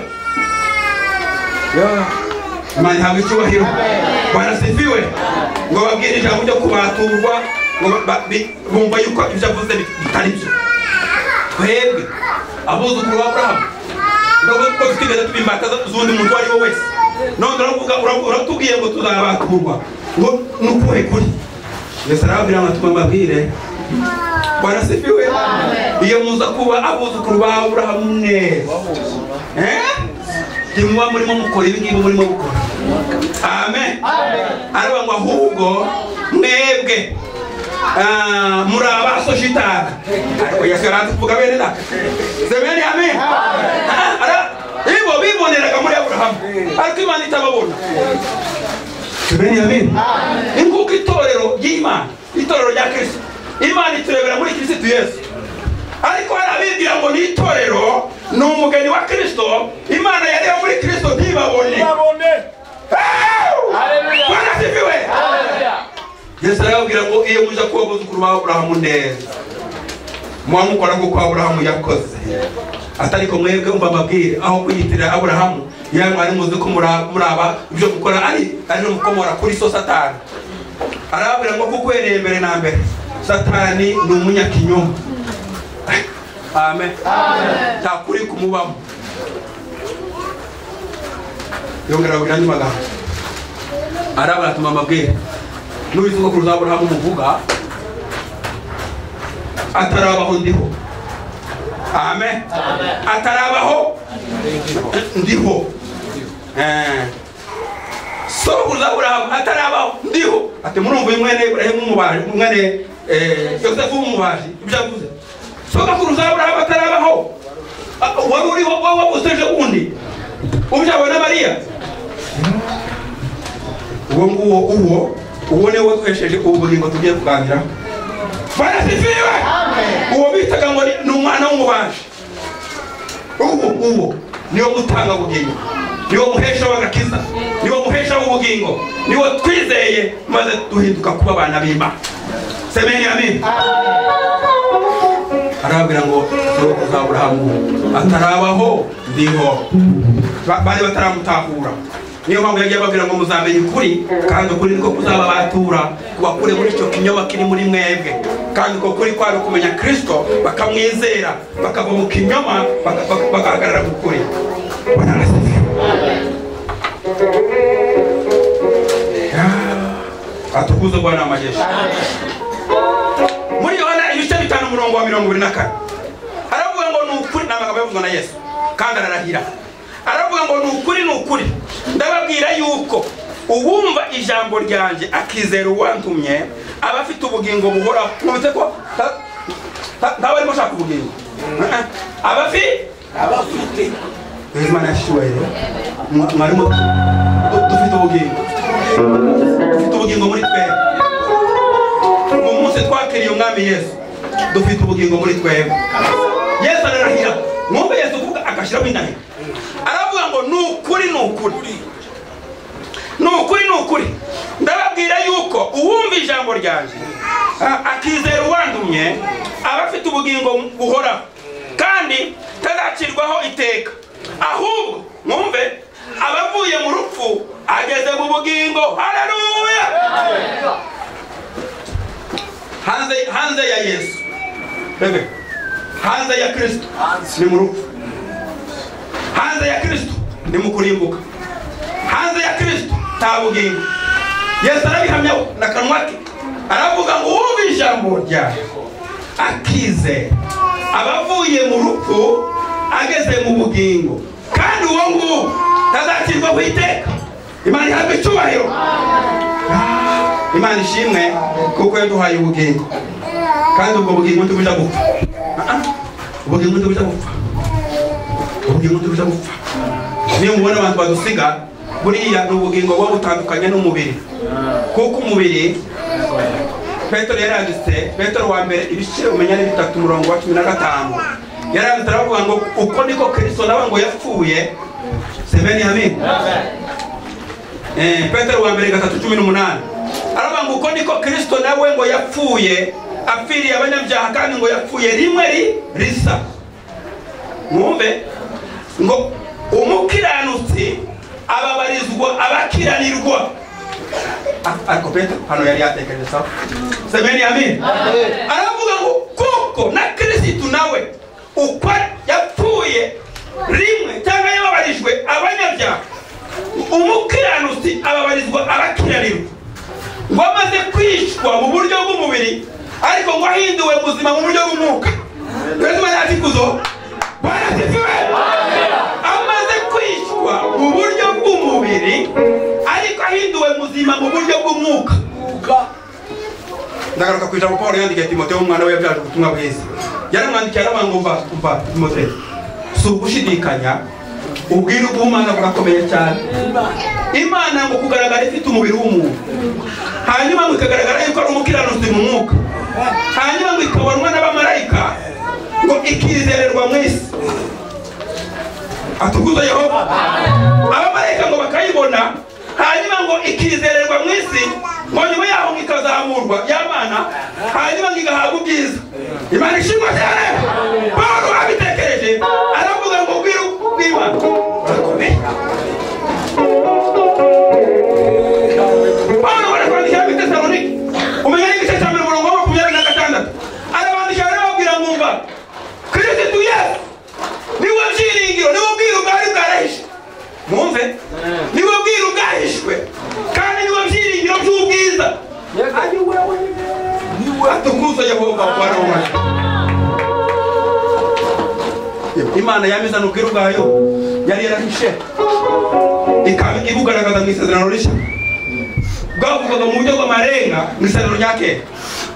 Imana ihabwe icyubahiro. Barasifiwe. Ngo babwire ijambo ryo kubaturwa, ngo bumva yuko ibyo avuze bitari byo. Twebwe abuzukuru ba Aburahamu ko twigeze tuba imbata z'undi muntu uwo ari we wese, none uravuga uratubwiye ngo tuzabaturwa, ngo ni ukuhe kuri? Yesu arababwira ngo tubabwire. Barasifiwe. Iyo muza kuba abuzukuru ba Aburahamu neza, ntimuba murimo mukora ibi ngibi murimo gukora. Amen. Aravuga ngo ahubwo mwebwe muri abaso shitani. Ariko Yesu yaratuvuga bene data. Semeni amen. Ibo biboneraga muri Aburahamu, ariko Imana itababona. Semeni amen. Inkuko itorero ry'Imana, itorero rya Kristo, Imana iturebera muri Kristo Yesu. Ariko hari abibwira ngo ni itorero, ni umugeni wa Kristo, Imana yareba muri Kristo ntibabone. Bwana asifiwe. Yesu arababwira ngo iyo muja kuba abuzukuru ba Aburahamu neza, muba mukora nk'uko Aburahamu yakoze. Atariko mwebwe umva mbabwire, aho kwiyitirira Aburahamu, yamwe mwari muzi ko muraba ibyo mukora ari no mukomora kuri so Satani. Arababwira ngo kuko uhereye mbere na mbere Satani ni umunyakinyoma. Amen. Nta kuri kumubamo. Yongera ababwira andi magambo. Arababwira ati mbabwire, n'ubivuga kuruza Aburahamu muvuga atarabaho ndiho. Amen. Atarabaho ndiho. Sokuruza Aburahamu atarabaho ndiho. Ati murumva mwene Ibrahimu umubaji, mwene Yosefu umubaji ibyo avuze. Sokuruza Aburahamu atarabaho, wari uriho wowe wabuseje undi ubyawe na Mariya. Uwo nguwo uwo niwe waduhesheje ubu bugingo tugiye kuganira. Barasifiwe. Uwo bitaga ngo ni umwana w'umubaji, uwo niwo mutanga bugingo, niwo muhesha w'agakiza, niwo muhesha w'ubugingo, niwo twizeye maze duhinduka kuba abana b'Imana. Semeni amen. Arababwira ngo sokuruza Aburahamu atarabaho ndiho. Bari bataramutahura. Niyo mpamvu yagiye ababwira ngo muzamenye ukuri, kandi ukuri niko kuzababatura, kubakure muri icyo kinyoma kiri muri mwebwe. Kandi uko kuri kwari kumenya Kristo, bakamwizera, bakava mu kinyoma, bagahagarara mu kuri. Bwana asifiwe. Atukuzwe Bwana wa majeshi. Umurongo wa 24 aravuga ngo ni ukuri, ni amagambo yavuzwe na Yesu kandi ararahira, aravuga ngo ni ukuri, ni ukuri ndababwira yuko uwumva ijambo ryanjye akizera uwantumye aba afite ubugingo buhoraho. Mwumvise ko ntaba arimo ashaka ubugingo, aba afite. Imana yashyuwe mwarimo dufite ubugingo, dufite ubugingo muri twebwe. Mu munsi twakiriye umwami Yesu dufite ubugingo muri twebwe. Yesu ararahira, mwumve Yesu kuvuga agashyiraho indahiro, aravuga ngo ni ukuri, ni ukuri, ni ukuri, ni ukuri ndababwira yuko uwumva ijambo ryanjye akizera uwandumye aba afite ubugingo buhoraho kandi tazacirwaho iteka, ahubwo mwumve abavuye mu rupfu ageze mu bugingo. Haleluya! Hanze ya Yesu, bebe, hanze ya Kristo ni mu rupfu, hanze ya Kristo ni mu kurimbuka, hanze ya Kristo nta bugingo. Yesu arabihamya na kanwa ke, aravuga ngo uwumva ijambo ryanjye akizera abavuye mu rupfu ageze mu bugingo, kandi uwo nguwo tazacirwaho iteka. Imana ihabwe icyubahiro. Imana ishimwe kuko yaduhaye ubugingo, kandi ubwo bugingo ntibuja gupfa. Ubugingo ntibuja gupfa, ubugingo ntibuja gupfa. Niyo mubona abantu badusiga, buriya ni ubugingo buba butandukanye n'umubiri, kuko umubiri Petero yaranditse, Petero wa mbere ibice umenya ni 3 umurongo wa 15 yaranditse aravuga ngo uko niko Kristo nawe ngo yapfuye. Semeni amen. Petero wa mbere 3:18 aravuga ngo uko niko Kristo nawe ngo yapfuye apfiriye abanyabyaha, kandi ngo yapfuye rimwe risa. Mwumve ngo umukiranutsi ababarizwa abakiranirwa. Ariko Petero hano yari yatekereje sawa. Semeni amen. Aravuga ngo kuko na Kristo nawe uko yapfuye rimwe cyangwa yababarijwe abanyabyaha, umukiranutsi ababarizwa abakiranirwa, ngo amaze kwicwa mu buryo bw'umubiri ariko ngo ahinduwe muzima mu buryo bw'umwuka. Amaze kwicwa mu buryo bw'umubiri ariko ahinduwe muzima mu buryo bw'umwuka. Ndagaruka ku ijambo Pawulo yandikiye Timoteyo umwana we yabyaje ubutumwa bwiza. Yaramwandikiye aravuga ngo umva Timoteyo, si ugushidikanya, ubwiru bw'Imana burakomeye cyane. Imana ngo kugaragara ifite umubiri w'umuntu, hanyuma ngo ikagaragara yuko ari umukiranutsi mu mwuka, hanyuma ngo ikabonwa n'abamarayika, ngo ikizererwa mu isi. Atukuza Yehova. Abamarayika ngo bakayibona, hanyuma ngo ikizererwa mu isi, ngo nyuma yaho ngo ikazamurwa y'Imana, hanyuma ngo igahabwa ubwiza. Imana ishimwe cyane. Pawulo abitekereje aravuga ngo ubwiru bw'Imana burakomeye. Pawulo arakwandikira ab'i Tesalonike, umenya n'igice cya mbere umurongo wa 26, arabandikira arababwira ngo umva Kristo Yesu niwe byiringiro, niwe bwiru bwari bwarahishwe. Mwumve, niwe bwiru bwahishwe kandi niwe byiringiro by'ubwiza. Atukuza Yehova Bwana wacu. Imana yamizana ubwiru bwayo yari yarahishe, ikaba ibugaragaza mu isezerano rishya. Bwavugaga mu buryo bw'amarenga mu isezerano rya kera,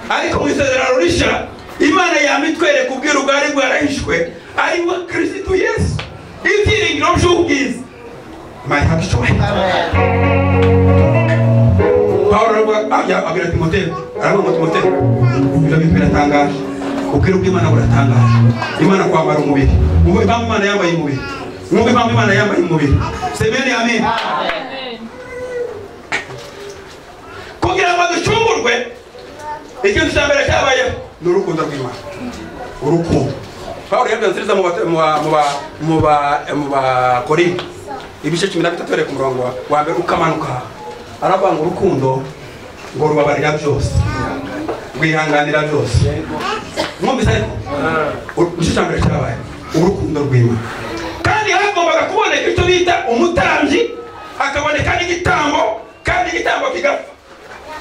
ariko mu isezerano rishya Imana yamitwereka ubwiru bwari bwarahishwe ari we Kristo Yesu, ibyiringiro by'ubwiza. Imana ihabwe icyubahiro. Pawulo abwira Timoteyo, aravuga ngo Timoteyo, ibyo bintu biratangaje, ubwiru bw'Imana buratangaje. Imana kwambara umubiri, mwumve impamvu Imana yambaye umubiri, mwumve impamvu Imana yambaye umubiri. Semeni amen. Kugira ngo ducungurwe, ikintu cya mbere cyabayeho ni urukundo rw'Imana. Urukundo Pawulo yabyanditse mu Bakorinto ibice 13 uhereye ku murongo wa mbere ukamanuka, aravuga ngo urukundo ngo rubabarira byose, rwihanganira byose. Mwumvise ariko igice cya mbere cyabaye urukundo rw'Imana. Kandi hagombaga kuboneka icyo bita umutambyi, hakaboneka n'igitambo, kandi igitambo kigapfa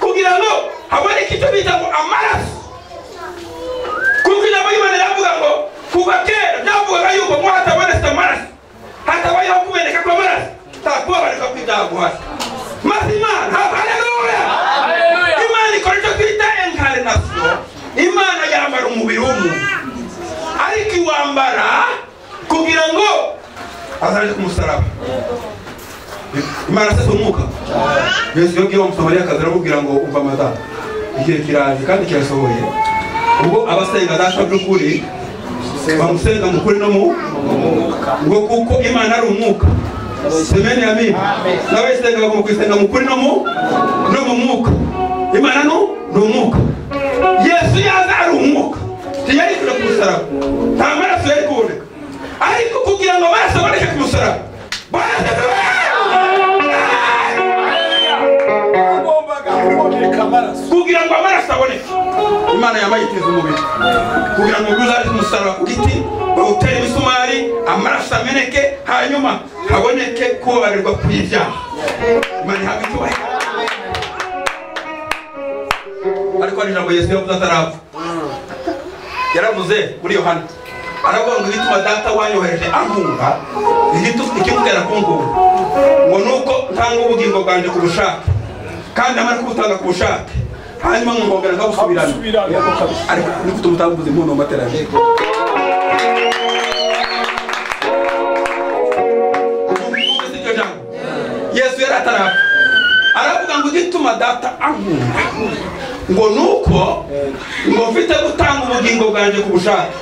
kugira ngo haboneke icyo bita ngo amaraso. Kuko ijambo Azaje ku musaraba. Imana se umwuka. Yesu yabwiye wa Musamariyakazi aramubwira ngo umva madamu, igihe kiraje kandi kirasohoye ubwo abasenga Data by'ukuri bamusenga mu kuri no mu ngo kuko Imana ari umwuka. Semeni amin. N'abayisenga bagomba kuyisenga mu kuri no mu mwuka. Imana ni umwuka. Yesu yaza ari umwuka, ntiyari kuja ku musaraba, nta maraso yari kuboneka, ariko kugira ngo amaraso aboneke ku musaraba kugira ngo amaraso aboneke, Imana yamayitiza umubiri kugira ngo umubiri uzaze ku musaraba ku giti bawutere imisumari amaraso ameneke, hanyuma haboneke kubabarirwa kw'ibyaha. Imana ihabwe icyubahiro. Ariko hari ijambo Yesu yavuze atarapfa, yaravuze muri Yohana aravuga ngo igituma Data wanyohereje ankunga, ikimutera kunkunga ngo nuko ntanga ubugingo bwanjye ku bushake, kandi amara kubutanga ku bushake hanyuma nkongera nkabusubirana. Ariko niko tumutambuza impundu mu materaniro. Yesu yari atarapfa aravuga ngo igituma Data ankunda ngo nuko ngo mfite gutanga ubugingo bwanjye ku bushake,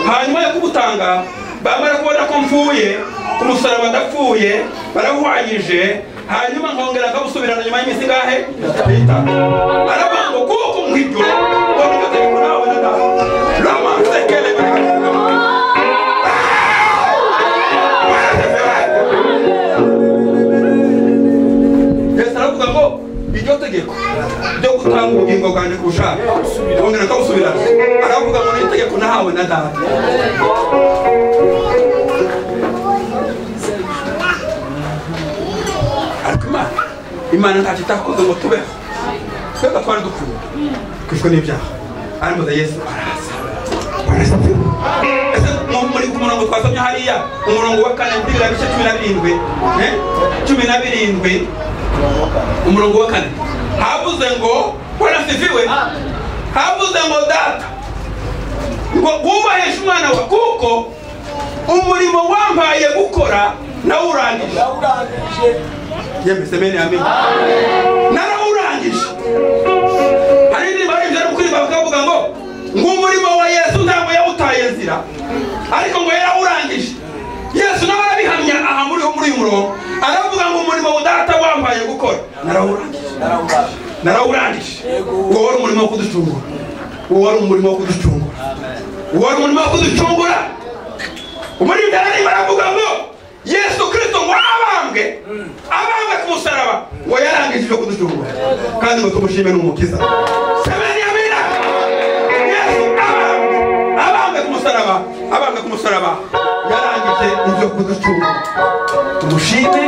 hanyuma yo kubutanga bamara kubona ko mfuye ku musaraba ndapfuye barabuhwanyije, hanyuma nkongera nkabusubirana nyuma y'iminsi ingahe? Itatu. Aravuga ngo kuko nk'ibyo ngo niryo tegeko nawe na Data. Roma sekele Yesu aravuga ngo iryo tegeko ryo gutanga ubugingo bwanjye ku bushake nkongera nkabusubirana, aravuga ngo ni itegeko nahawe na Data. Ariko Imana ntacyo itakoze ngo tubeho, twebwe twari dupfuye twishwe n'ibyaha, ariko Yesu araza. Ese muri ku murongo twasomye hariya, umurongo wa 4 muri bibiri bice 17, 17 umurongo wa 4 havuze ngo Bwana asifiwe, havuze ngo Data ngo wubahishe umwana wawe kuko umurimo wampaye gukora nawurangije. Yemwe semeni amen. Narawurangije. Hari indirimbo ari kuririmba bakavuga ngo umurimo wa Yesu ntabwo yawutaye nzira, ariko ngo yarawurangije. Yesu nawe arabihamya aha muri uyu murongo, aravuga ngo umurimo wa Data wampaye gukora narawurangije. Narawurangije. Uwo wari umurimo wo kuducungura. Uwo wari umurimo wo kuducungura. Uwo wari umurimo wo kuducungura. Umurimo aravuga ngo Yesu Kristo ngo abambwe ku musaraba ngo yarangije ibyo kuducungura, kandi ngo tumushime n'umukiza. Semeni amina. Yesu abambwe ku musaraba, abambwe ku musaraba yarangije ibyo kuducungura, tumushime.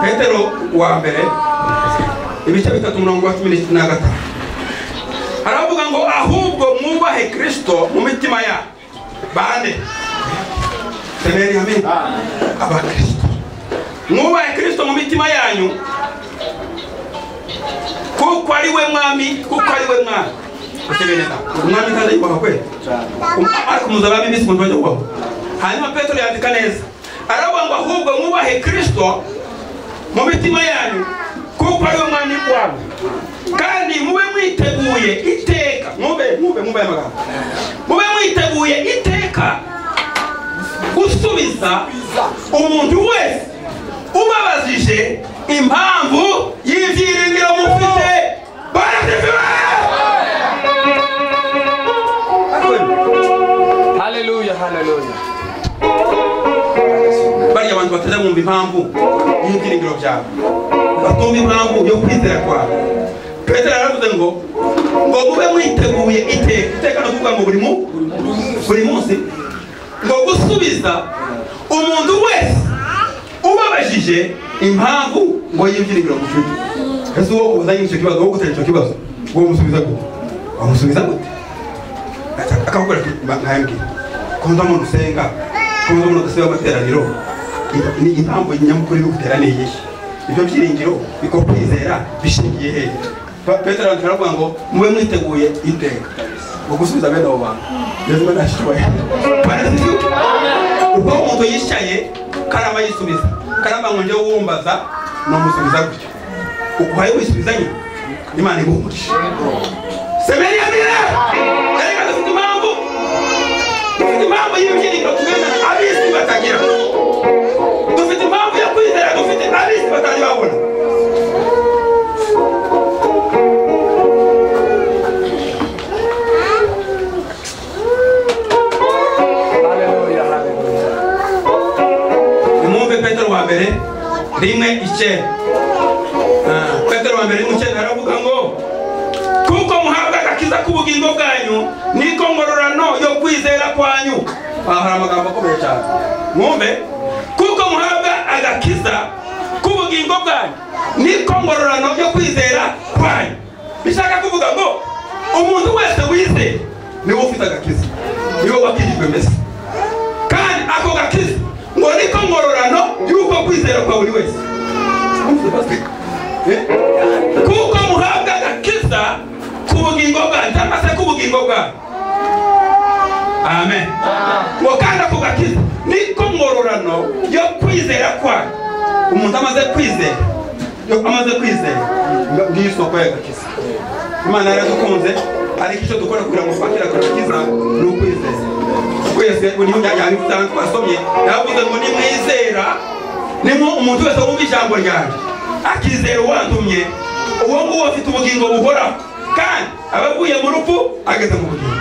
Petero wa mbere ibice 3 umurongo wa 15 aravuga ngo ahubwo mwubahe Kristo mu mitima ya bande. Semeni amen. Abakristo mwubahe Kristo mu mitima yanyu kuko ari we mwami, kuko ari we mwami. Umwami ntaza yubaha kwe, ariko muzabami bisi muntu bajya kubaho. Hanyuma Petero yandika neza aravuga ngo ahubwo mwubahe Kristo mu mitima yanyu kuko ari we mwami wanyu, kandi mube mwiteguye iteka, mube amagambo, mube mwiteguye iteka gusubiza umuntu wese ubabazije impamvu y'ibyiringiro mufite. Haleluya, haleluya. Bariya abantu batajya bumva impamvu y'ibyiringiro byabo, batumva impamvu yo kwizera kwawe. Petero yaravuze ngo mube mwiteguye iteka, iteka no kuvuga ngo buri munsi, ngo gusubiza umuntu wese ubabajije impamvu ngo y'ibyiringiro mufite. Ese uwo uzanye icyo kibazo, wowe gutera icyo kibazo, wowe umusubiza gute? Wamusubiza gute? Akakubwira ati nkayambwira ko nza umuntu usenga, ko nza umuntu udasiba amateraniro, ni impamvu nyamukuru iri gutera ni iyihe? Ibyo byiringiro biko kwizera bishingiye he? Petero aravuga ngo mube mwiteguye iteka ngo gusubiza bene abo bantu. Yesu nashitwaye. Ubwo umuntu yishaye karama yisubiza. Karama ngo nje wumbaza no musubiza gutyo. Ukuhaye wisubizanye Imana iguhumurisha. Semeni amina. Erega dufite impamvu. Dufite impamvu y'ibyiringiro tugendana abisi batagira. Dufite impamvu yo kwizera dufite abisi batari babona. Haleluya, haleluya. Nimwumve Petero wa mbere 1:9. Petero wa mbere 1:9 aravuga ngo kuko muhabwa agakiza k'ubugingo bwanyu niko ngororano yo kwizera kwanyu. Hari amagambo akomeye cyane. Mwumve, kuko muhabwa agakiza k'ubugingo bwanyu niko ngororano yo kwizera kwanyu. Bishaka kuvuga ngo umuntu wese wizeye niwe ufite agakiza, niwe wakijijwe mbese. Kandi ako gakiza ngo niko ngororano y'uko kwizera kwa buri wese. Kuko muhabwa agakiza k'ubugingo bwanyu cyangwa se k'ubugingo bwanyu. Amen. Ngo kandi ako gakiza niko ngororano yo kwizera kwanyu. Umuntu amaze kwizera, yo amaze kwizera ngiyo isoko y'agakiza. Imana yaradukunze ariko icyo dukora kugira ngo twakire ako gakiza ni ukwizera. Kwese niho yabivuze ahantu twasomye, yavuze ngo nimwizera, nimwo umuntu wese wumva ijambo ryanjye akizera uwantumye, uwo nguwo afite ubugingo buhoraho kandi aba avuye mu rupfu ageze mu bugingo.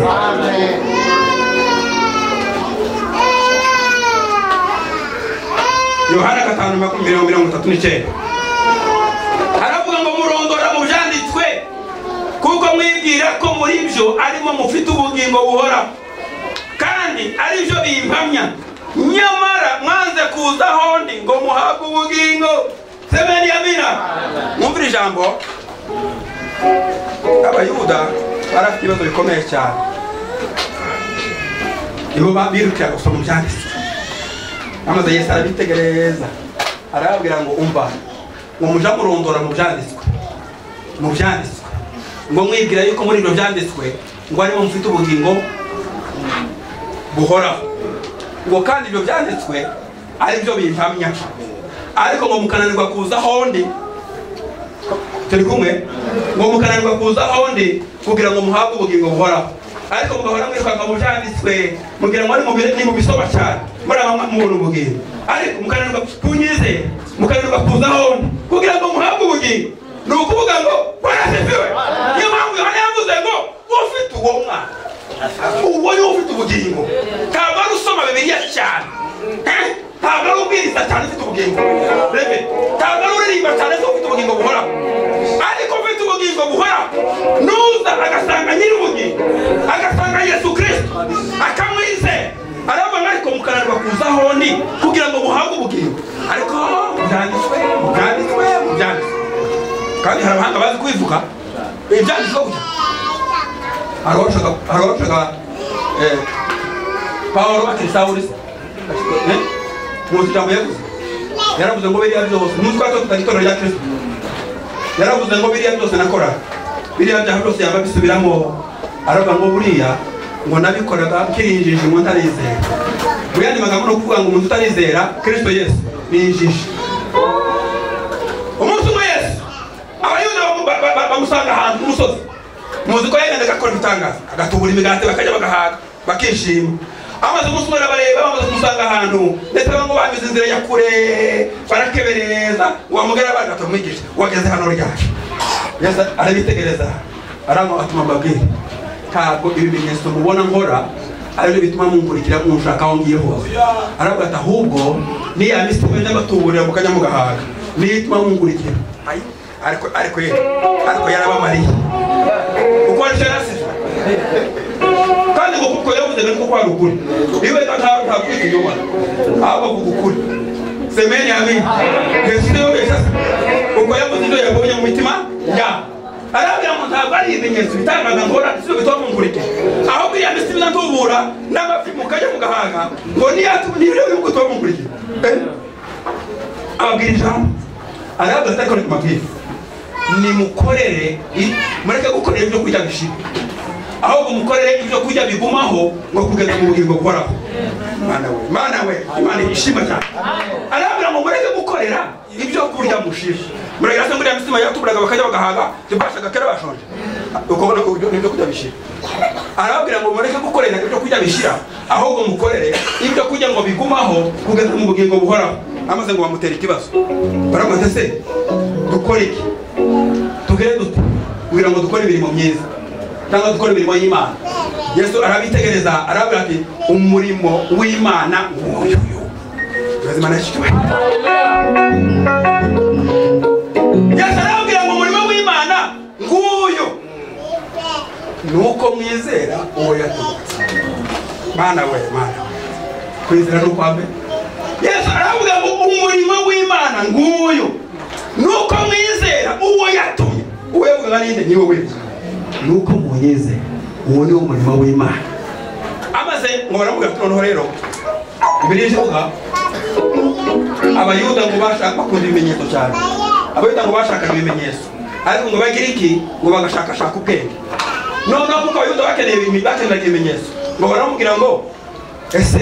Amen. Yohana 5:39 aravuga ngo murondora mu byanditswe kuko mwibwira ko muri byo arimo mufite ubugingo buhoraho kandi ari byo bimpamya, nyamara mwanze kuza hondi ngo muhabwe ubugingo. Semeni amina. Mwumvire ijambo. Abayuda barafite ibibazo bikomeye cyane. Nibo birukira gusoma mu byanditswe. Amaze Yesu arabitegereza arababwira ngo umva, ngo muja murondora mu byanditswe, mu byanditswe ngo mwibwira yuko muri ibyo byanditswe ngo arimo mufite ubugingo buhoraho, ngo kandi ibyo byanditswe ari byo bimpamya, ariko ngo mukananirwa kuza hondi. Turi kumwe? Ngo mukananirwa kuza hondi kugira ngo muhabwe ubugingo buhoraho, ariko mugahora mwirukanka mu byanditswe mugira ngo ni mu bisoma cyane muraba mubona ubugingo, ariko mukananirwa kunyizera, mukananirwa kuza hondi kugira ngo muhabwe ubugingo. Ni ukuvuga ngo warasifiwe. Niyo mpamvu Yohana yavuze ngo ufite uwo mwana uwo niwe ufite ubugingo. Ntabwo ari usoma Bibiliya cyane, ntabwo ari ubwiriza cyane ufite ubugingo, ntabwo ari uririmba cyane ufite ubugingo buhoraho, ariko ufite ubugingo buhoraho nuza agasanga nyiri ubugingo, agasanga Yesu Kristo akamwizera, aravuga ariko mukananirwa kuza hondi kugira ngo muhabwe ubugingo, ariko byanditswe, byanditswe, byanditswe. Kandi hari abahanga bazi kubivuga ibyanditswe gutya. Haroshaga Paulo akiri Sawuli muzi ijambo yavuze, yaravuze ngo biriya byose nutwa tutagitoro rya Kristo, yaravuze ngo biriya byose nakora, biriya byaha byose yaba bisubiramo, aravuga ngo buriya ngo nabikoraga kirinjije ngo ntarizera. Mu yandi magambo no kuvuga ngo umuntu utarizera Kristo Yesu ni injiji. Umunsi umwe Yesu abayuda bamusanga ahantu ku musozi, muzi ko yagendaga akora ibitangaza, agatubura imigati bakajya bagahaga bakishima. Amaze umunsi umwe arabareba, bamaze kumusanga ahantu ndetse bamwe banyuze inzira ya kure barakebereza, ngo bamugere bagata umwigisha wageze hano ryari. Yesu arabitegereza arangwa atuma mbabwira, ntabwo ibimenyetso mubona nkora aribyo bituma munkurikira munshaka aho ngiye hose. Aravuga ati ahubwo niya misi wenda batuburira mukajya mugahaga niyo ituma munkurikira. Ariko yarabamariye uko aricyo yarasize, kandi ngo kuko yavuze ngo ko ari ukuri, iwe ntabwo ikinyoma ahubwo avuga ukuri. Semeni amen. Yesu yashase uko yavuze ibyo yabonye mu mitima ya arabwira ngo ntabwo ari ibimenyetso bitangaza nkora sibyo bituma munkurikira, ahubwo iya misi ntubura n'amafi mukajya mugahaga ngo niyo bituma munkurikira. Ababwira ijambo arababwira ati ariko mabwire nimukorere, mureke gukorera ibyo kurya bishira, ahubwo mukorere ibyo kurya bigumaho ngo kugeza mu bugingo buhoraho. Mana we, Mana we, Imana ishima cyane. Arababwira ngo mureke gukorera ibyo kurya mushira. Mureke se muri misima yatuburaga bakajya bagahaga, tibashaga kera bashonje. Uko nibyo kurya bishira. Arababwira ngo mureke gukorera ibyo kurya bishira, ahubwo mukorere ibyo kurya ngo bigumaho kugeza mu bugingo buhoraho. Amaze ngo bamutera ikibazo. Baramubaza se dukore iki? Tugere dute kugira ngo dukore imirimo myiza cyangwa dukore imirimo y'Imana? Yesu arabitegereza arababwira ati umurimo w'Imana nguyu. Yesu arababwira ngo umurimo w'Imana nguyu nuko mwizera uwo yatumye. Mana we, Mana we, kwizera ni ukwa mbere. Yesu aravuga ngo umurimo w'Imana nguyu nuko mwizera uwo yatumye. Uwo yavugaga ninde? Ni wowe. Nuko munyizera uwo ni umurimo w'Imana. Amaze ngo baravuga ati noneho rero Bibiliya ivuga Abayuda ngo bashaka bakunda ibimenyetso cyane. Abayuda ngo bashakaga ibimenyetso, ariko ngo Abagiriki ngo bagashakashaka ubwenge. Noneho kuko Abayuda bakeneye ibimenyetso, ngo baramubwira ngo ese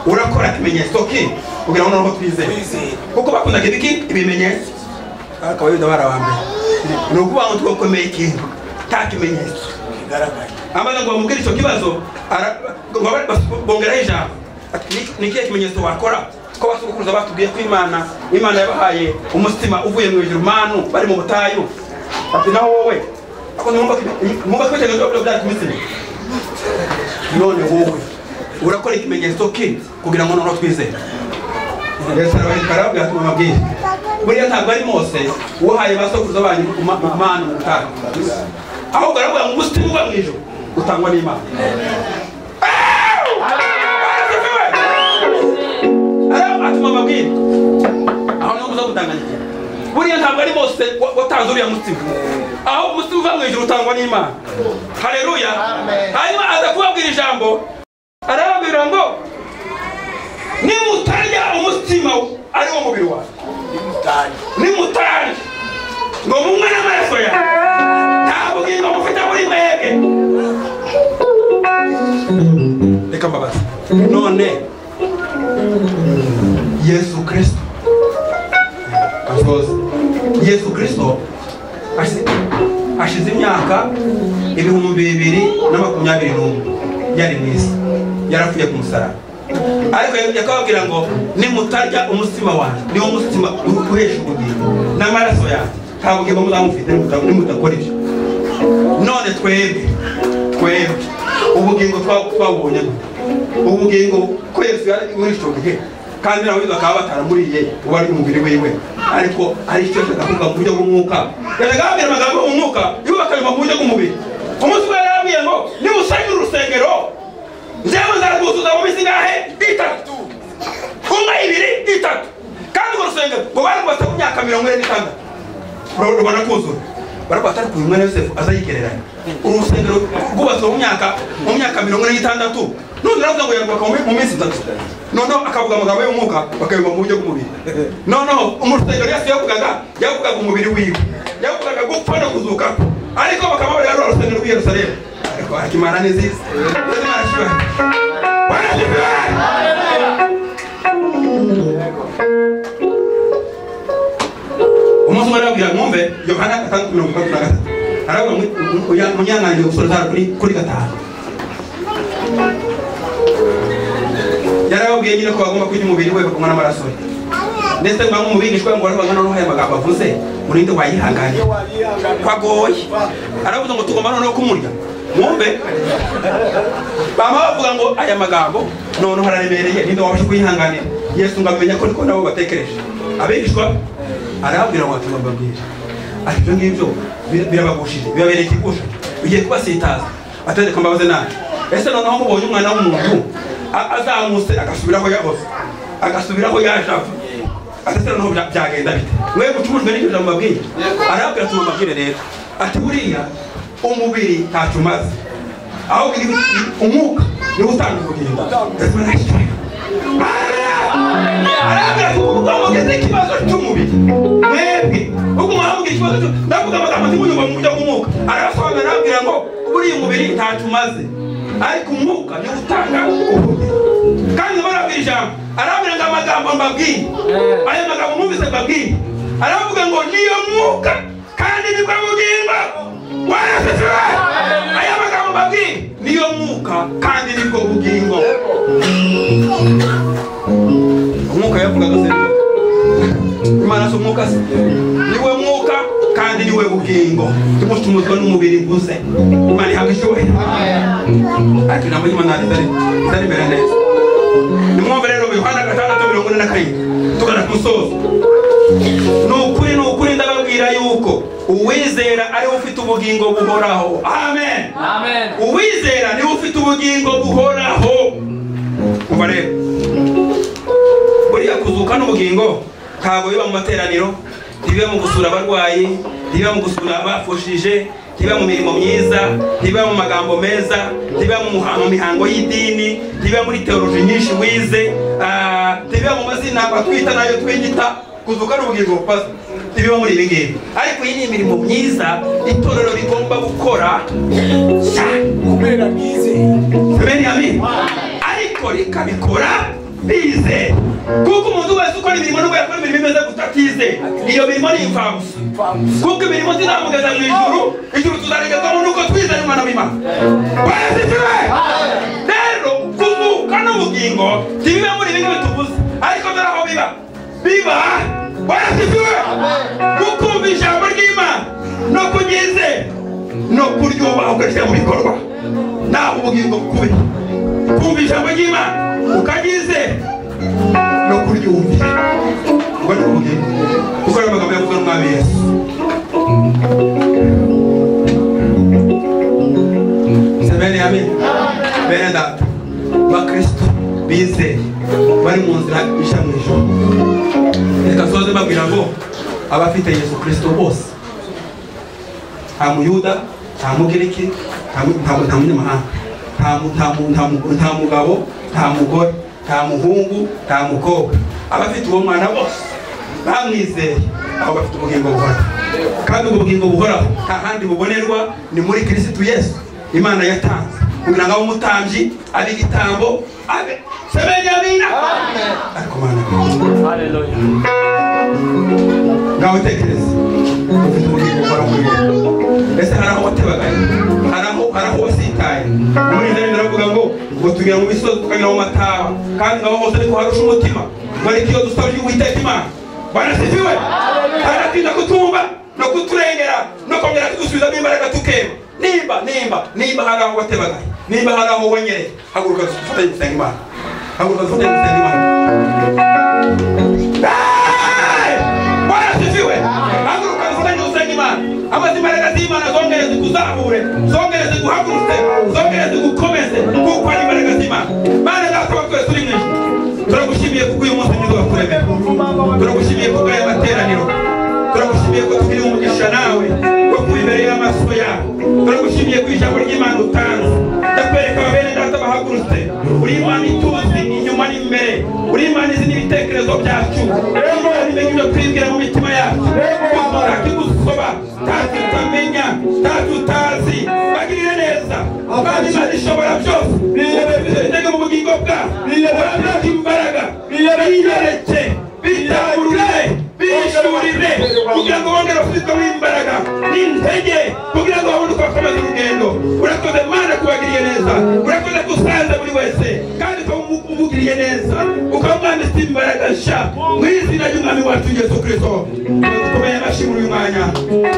urakora ikimenyetso ki kugira ngo noneho twizere? Kuko bakundaga ibiki? Ibimenyetso. Ariko Abayuda barabambere ni ukuvuga ngo twakomeye ikintu nta kimenyetso kigaragara. Amaze ngo bamubwire icyo kibazo, bongeraho ijambo ni ikihe kimenyetso wakora ko basogokuruza batubwiye ko Imana yabahaye umutsima uvuye mu ijuru manu bari mu butayu, ati naho wowe ako mwumva ko icyo byari ku mitsima, none wowe urakora ikimenyetso ki kugira ngo noneho twizere? Yesu arababwira ati mubabwire buriya ntabwo ari Mose wahaye basokuruza banyu manu mu butayu, ahubwo aravuga ngo umutsima uva mu ijuru utangwa n'Imana. Atuma mabwire aho niho muza gutanganyikira. Buriya ntabwo ari Mose watanze uriya mutsima, aho umutsima uva mu ijuru utangwa n'Imana. Haleluya. Hanyuma aza kubabwira ijambo arababwira ngo nimutarya umutsima ari wo mubiri wawe, nimutarya ngo munywe n'amaraso yawe, nta bugingo mufite muri mwebwe. Reka mbabaze none Yesu Kristo asoza Yesu Kristo ashize imyaka 2021 yari mu isi, yarapfuye ku musaraba. Ariko yakababwira ngo nimutarya umutsima wanjye, niwo mutsima uhesha ubugingo n'amaraso yanjye, nta bugingo muzamufite nimudakora ibyo. None twebwe ubugingo twabubonye gute? Ubugingo ko Yesu yari muri icyo gihe kandi nawe bakaba bataramuriye uba ari umubiri wiwe, ariko ari icyo yashaka kuvuga mu buryo bw'umwuka. Yashaka kubabwira amagambo y'umwuka iwe bakabimva mu buryo bw'umubiri. Umunsi umwe yarababwiye ngo nimusangire urusengero njyewe nzarwuzuza mu minsi ingahe? Itatu. Umwe, ibiri, itatu. Kandi urwo rusengero ngo barwubatse mu myaka 46 rubona kuzura. Baravuga ati uyu mwana Yosefu azayigereranya urusengero rwubatswe mu myaka 46, none aravuga ngo yarwubaka mu minsi itatu. Noneho akavuga amagambo y'umwuka bakayumva mu buryo bw'umubiri. Noneho urusengero Yesu yavugaga umubiri wiwe, yavugaga gupfa no kuzuka, ariko bakababarira rwa rusengero rw'i Yerusalemu. Ariko Imana ni nziza. Umunsi umwe arababwira mwumve Yohana 5:33 aravuga munyanganire gusoza kuri 5. Yarababwiye nyine ko bagomba kurya umubiri we bakanywa n'amaraso ye. Ndetse bamwe mu bigishwa ngo baravuga noneho aya magambo avuze murinde wayihanganira kwagoye. Aravuga ngo tugomba noneho kumurya. Mwumve bama bavuga ngo aya magambo noneho araremereye, ninde wabasha kuyihanganira? Yesu ngo amenya ko niko nabo batekereje. Abigishwa arababwira ngo tugomba ati ibyo ngibyo birabagushije, bibabereye ikigusha, bigiye kubasitaza. Atereka mbabaze nabi, ese noneho mubonye umwana w'umuntu azamutse agasubiraho yahoze, agasubiraho yaje ava, ati noneho byagenda bite? Mwe gucumujwe n'icyo jambo mbabwiye. Arababwira ati mubabwire rero ati buriya umubiri ntacyo umaze, ahubwo umwuka niwo utanga ubugingo. Arababwira ati Ubwo mugize ikibazo cy'umubiri mwebwe, ubwo mwavuga ikibazo cyo ndavuga amagambo ntimuyumva mu buryo bw'umwuka. Arasobanura arababwira ngo buriya umubiri ntacyo umaze, ariko umwuka niwo utanga ubugingo. Kandi barabwira ijambo, arababwira ngo amagambo mbabwiye, ayo magambo mwumvise mbabwiye, aravuga ngo niyo mwuka kandi nibwo bugingo. Warasesiwe. Aya magambo mbabwiye niyo mwuka kandi nibwo bugingo. Umwuka yavugaga se Imana si umwuka se? Niwe mwuka kandi niwe bugingo. Tumucumuzwa n'umubiri mvuze. Imana ihabwe icyubahiro. Ariko ijambo ry'Imana ritari imbere neza. Nimwumve rero Yohana 6:47 tugana ku musozo. Ni ukuri ndababwira yuko uwizera ari ufite ubugingo buhoraho. Amen. Amen. Uwizera ni ufite ubugingo buhoraho. Umva rero, buriya kuzuka n'ubugingo ntabwo biba mu materaniro, ntibiba mu gusura abarwayi, ntibiba mu gusura abafushije, ntibiba mu mirimo myiza, ntibiba mu magambo meza, ntibiba mu mihango y'idini, ntibiba muri teoloji nyinshi wize, ntibiba mu mazina batwita nayo twiyita. Kuzuka n'ubugingo ntibiba muri ibi ngibi. Ariko iyi ni imirimo myiza itorero rigomba gukora cyane kubera bizeye. Ariko rikabikora bizeye. Kuko umuntu wese ukora imirimo nubwo yakora imirimo imeze gutya atizeye, iyo mirimo ni imfabusa. Kuko imirimo ntizamugeza mu ijuru, ijuru tuzarigezwamo nuko twizeye Umwana w'Imana. Barasisiwe. Rero kuzuka n'ubugingo ntibiba muri ibi ngibi tuvuze, ariko dore aho biba. Biba barasisiwe kukumva ijambo ry'Imana no kuryizera no kuryubaha ukarishyira mu bikorwa. Naho ubugingo bukubi kumva ijambo ry'Imana ukaryizera no kuryumvira, ubwo ni ubugingo. Kuko ari amagambo yavuzwe n'Umwami Yesu. Semeni amen. Bene data bakristo bizeye bari mu nzira ijya mu ijuru, reka soze mbabwira ngo abafite Yesu Kristo bose, nta muyuda, nta mugiriki, nta munyamahanga, nta mugabo, nta mugore, nta muhungu, nta mukobwa, abafite uwo mwana bose bamwizeye, aho bafite ubugingo buhoraho. Kandi ubwo bugingo buhoraho nta handi bubonerwa, ni muri Kristo Yesu Imana yatanze kugira ngo abe umutambyi, abe igitambo, abe semeni amina. Ariko Mana, haleluya. Ngaho tekereza ufite ubugingo buhoraho muri wowe. Ese hari aho watebagaye? Hari aho wasitaye? Muri izi baravuga ngo tugira mu misozi tukanyura mu mataba, kandi ngaho hose ariko harusha umutima. Ariko iyo dusabye Uwiteka Imana, barasifiwe, aratinda kutumva no kuturengera no kongera kudusubizamo imbaraga tukema. Nimba hari aho watebagaye, nimba hari aho wanyereye, haguruka dufatanye gusenga Imana. Haguruka dufatanye gusenga Imana. Barasifiwe. Haguruka dufatanye gusenga Imana. Amaze imbaraga z'Imana zongere zikuzahure, zongere ziguhagurutse, zongere zigukomeze, kuko ari imbaraga z'Imana. Mana data wa twese uri mu ijuru, turagushimiye kuko uyu munsi mwiza wakuremeye. Turagushimiye kuko aya materaniro, turagushimiye ko tugira umugisha nawe wo kuba imbere y'amaso yawe. Turagushimiye ko ijambo ry'Imana utanze. Ndakwereka abene data bahagurutse. Uri Imana ituzi inyuma n'imbere, uri Imana izi n'ibitekerezo byacu, uri Imana imenya ibyo twibwira mu mitima yacu. Ntakigusoba, ntacyo utamenya, ntacyo utazi. Bagirire neza, Mwami Imana ishobora byose. Ubasubize mu bugingo bwabo, ubabike imbaraga, biyereke, bitangurure, bishurire, kugira ngo bongere basubizwemo imbaraga n'intege, kugira ngo babone uko bakomeza urugendo. Urakoze Mana kubagiriye neza, urakoze gusanza buri wese, kandi ukaba umugiriye neza, ukaba umwambitse imbaraga nshya mu izina ry'Umwami wacu Yesu Kristo. Dukomeye amashyi muri uyu mwanya,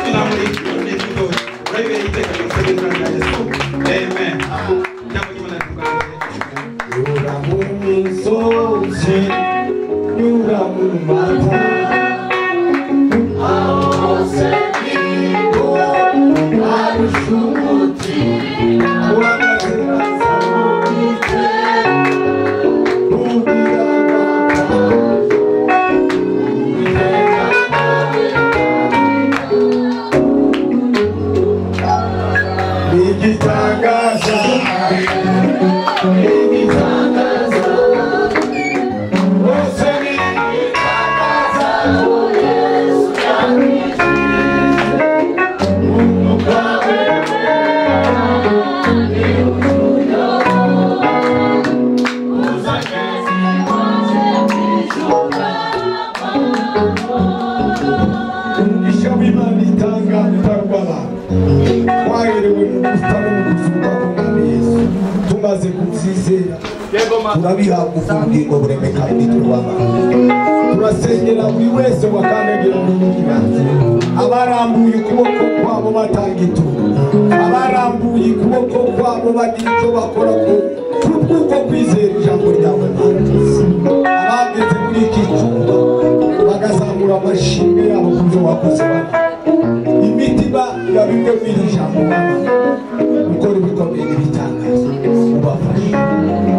tuzamure ikuzo, urabibereye iteka ryose mu izina rya Yesu. Amen. Ijambo ry'Imana rituganze. Nyura mu misozi, nyura mu mata, aho hose niho arusha umutima. Uwagatereza mu bitero, kugira amapfa, Uwiteka nawe igitangaza. Turabihabwa ubugingo buremeka nitubaba. Turasengera buri wese wakandagira muri kibanza. Abarambuye ukuboko kwabo batanga ituro, abarambuye ukuboko kwabo bagira icyo bakora kubw'uko kwizera ijambo ryawe Mana. Abageze muri iki cyumba bagazamura amashimwe yabo ku byo wakoze Mana. Imitima yabibwe muri iri jambo Mana, ukora ibikomeye n'ibitangaza, ubafashe,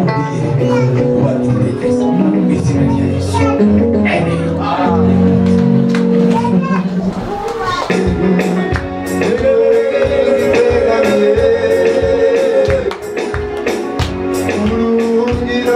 ubiyereke, ubagirire neza mu izina rya Yesu. Amen. Uruhungiro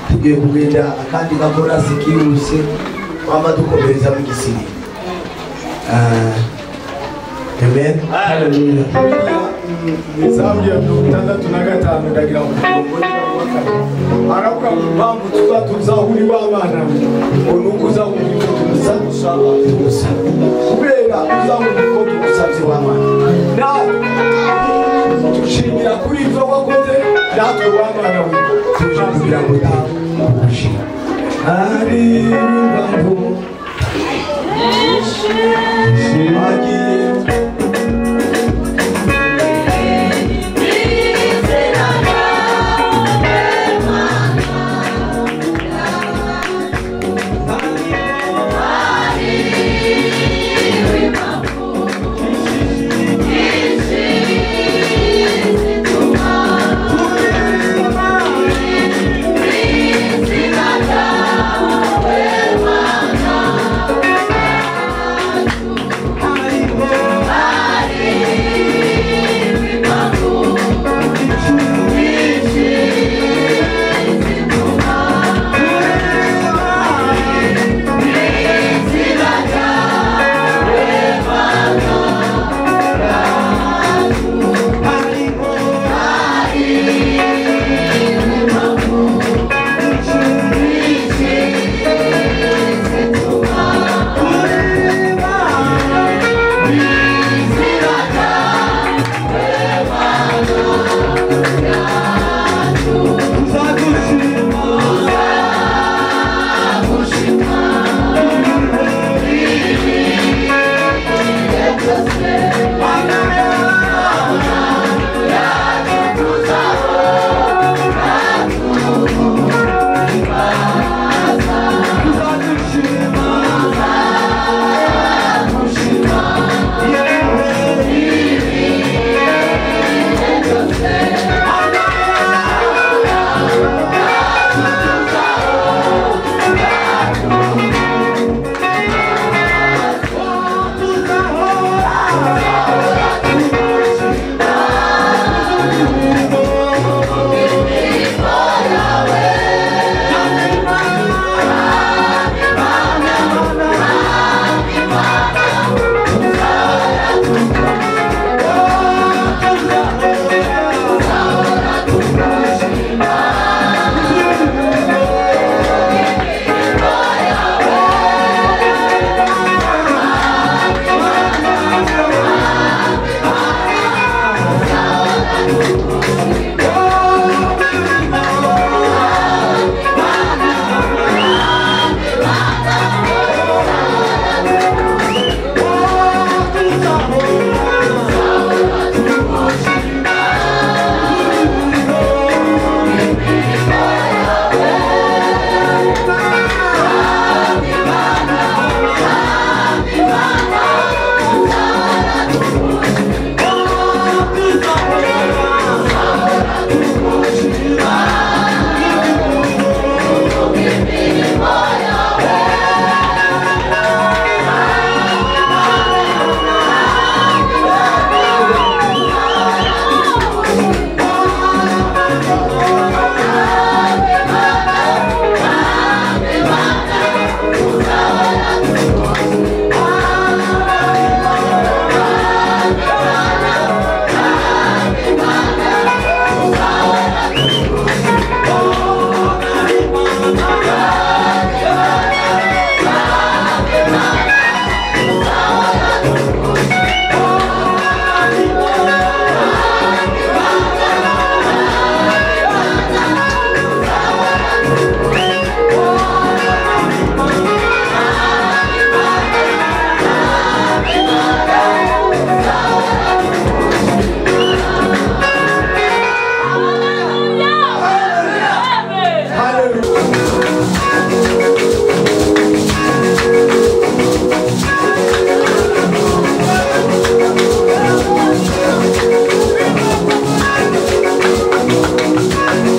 Tugiye kugenda akandi gakora sikihuse wama dukomereza mu gisiri. Amen. Hallelujah. Zaburi ya 65 ndagira ngo aravuga ngo impamvu tuzahuri w'abana ngo nuko uzahuri tugusaba kubera uzahuri ko tugusabye w'abana na tushimira kuri ibyo wakoze natwe w'abana we tuje kugira ngo ari impamvu shimagiye. Thank you. Thank you.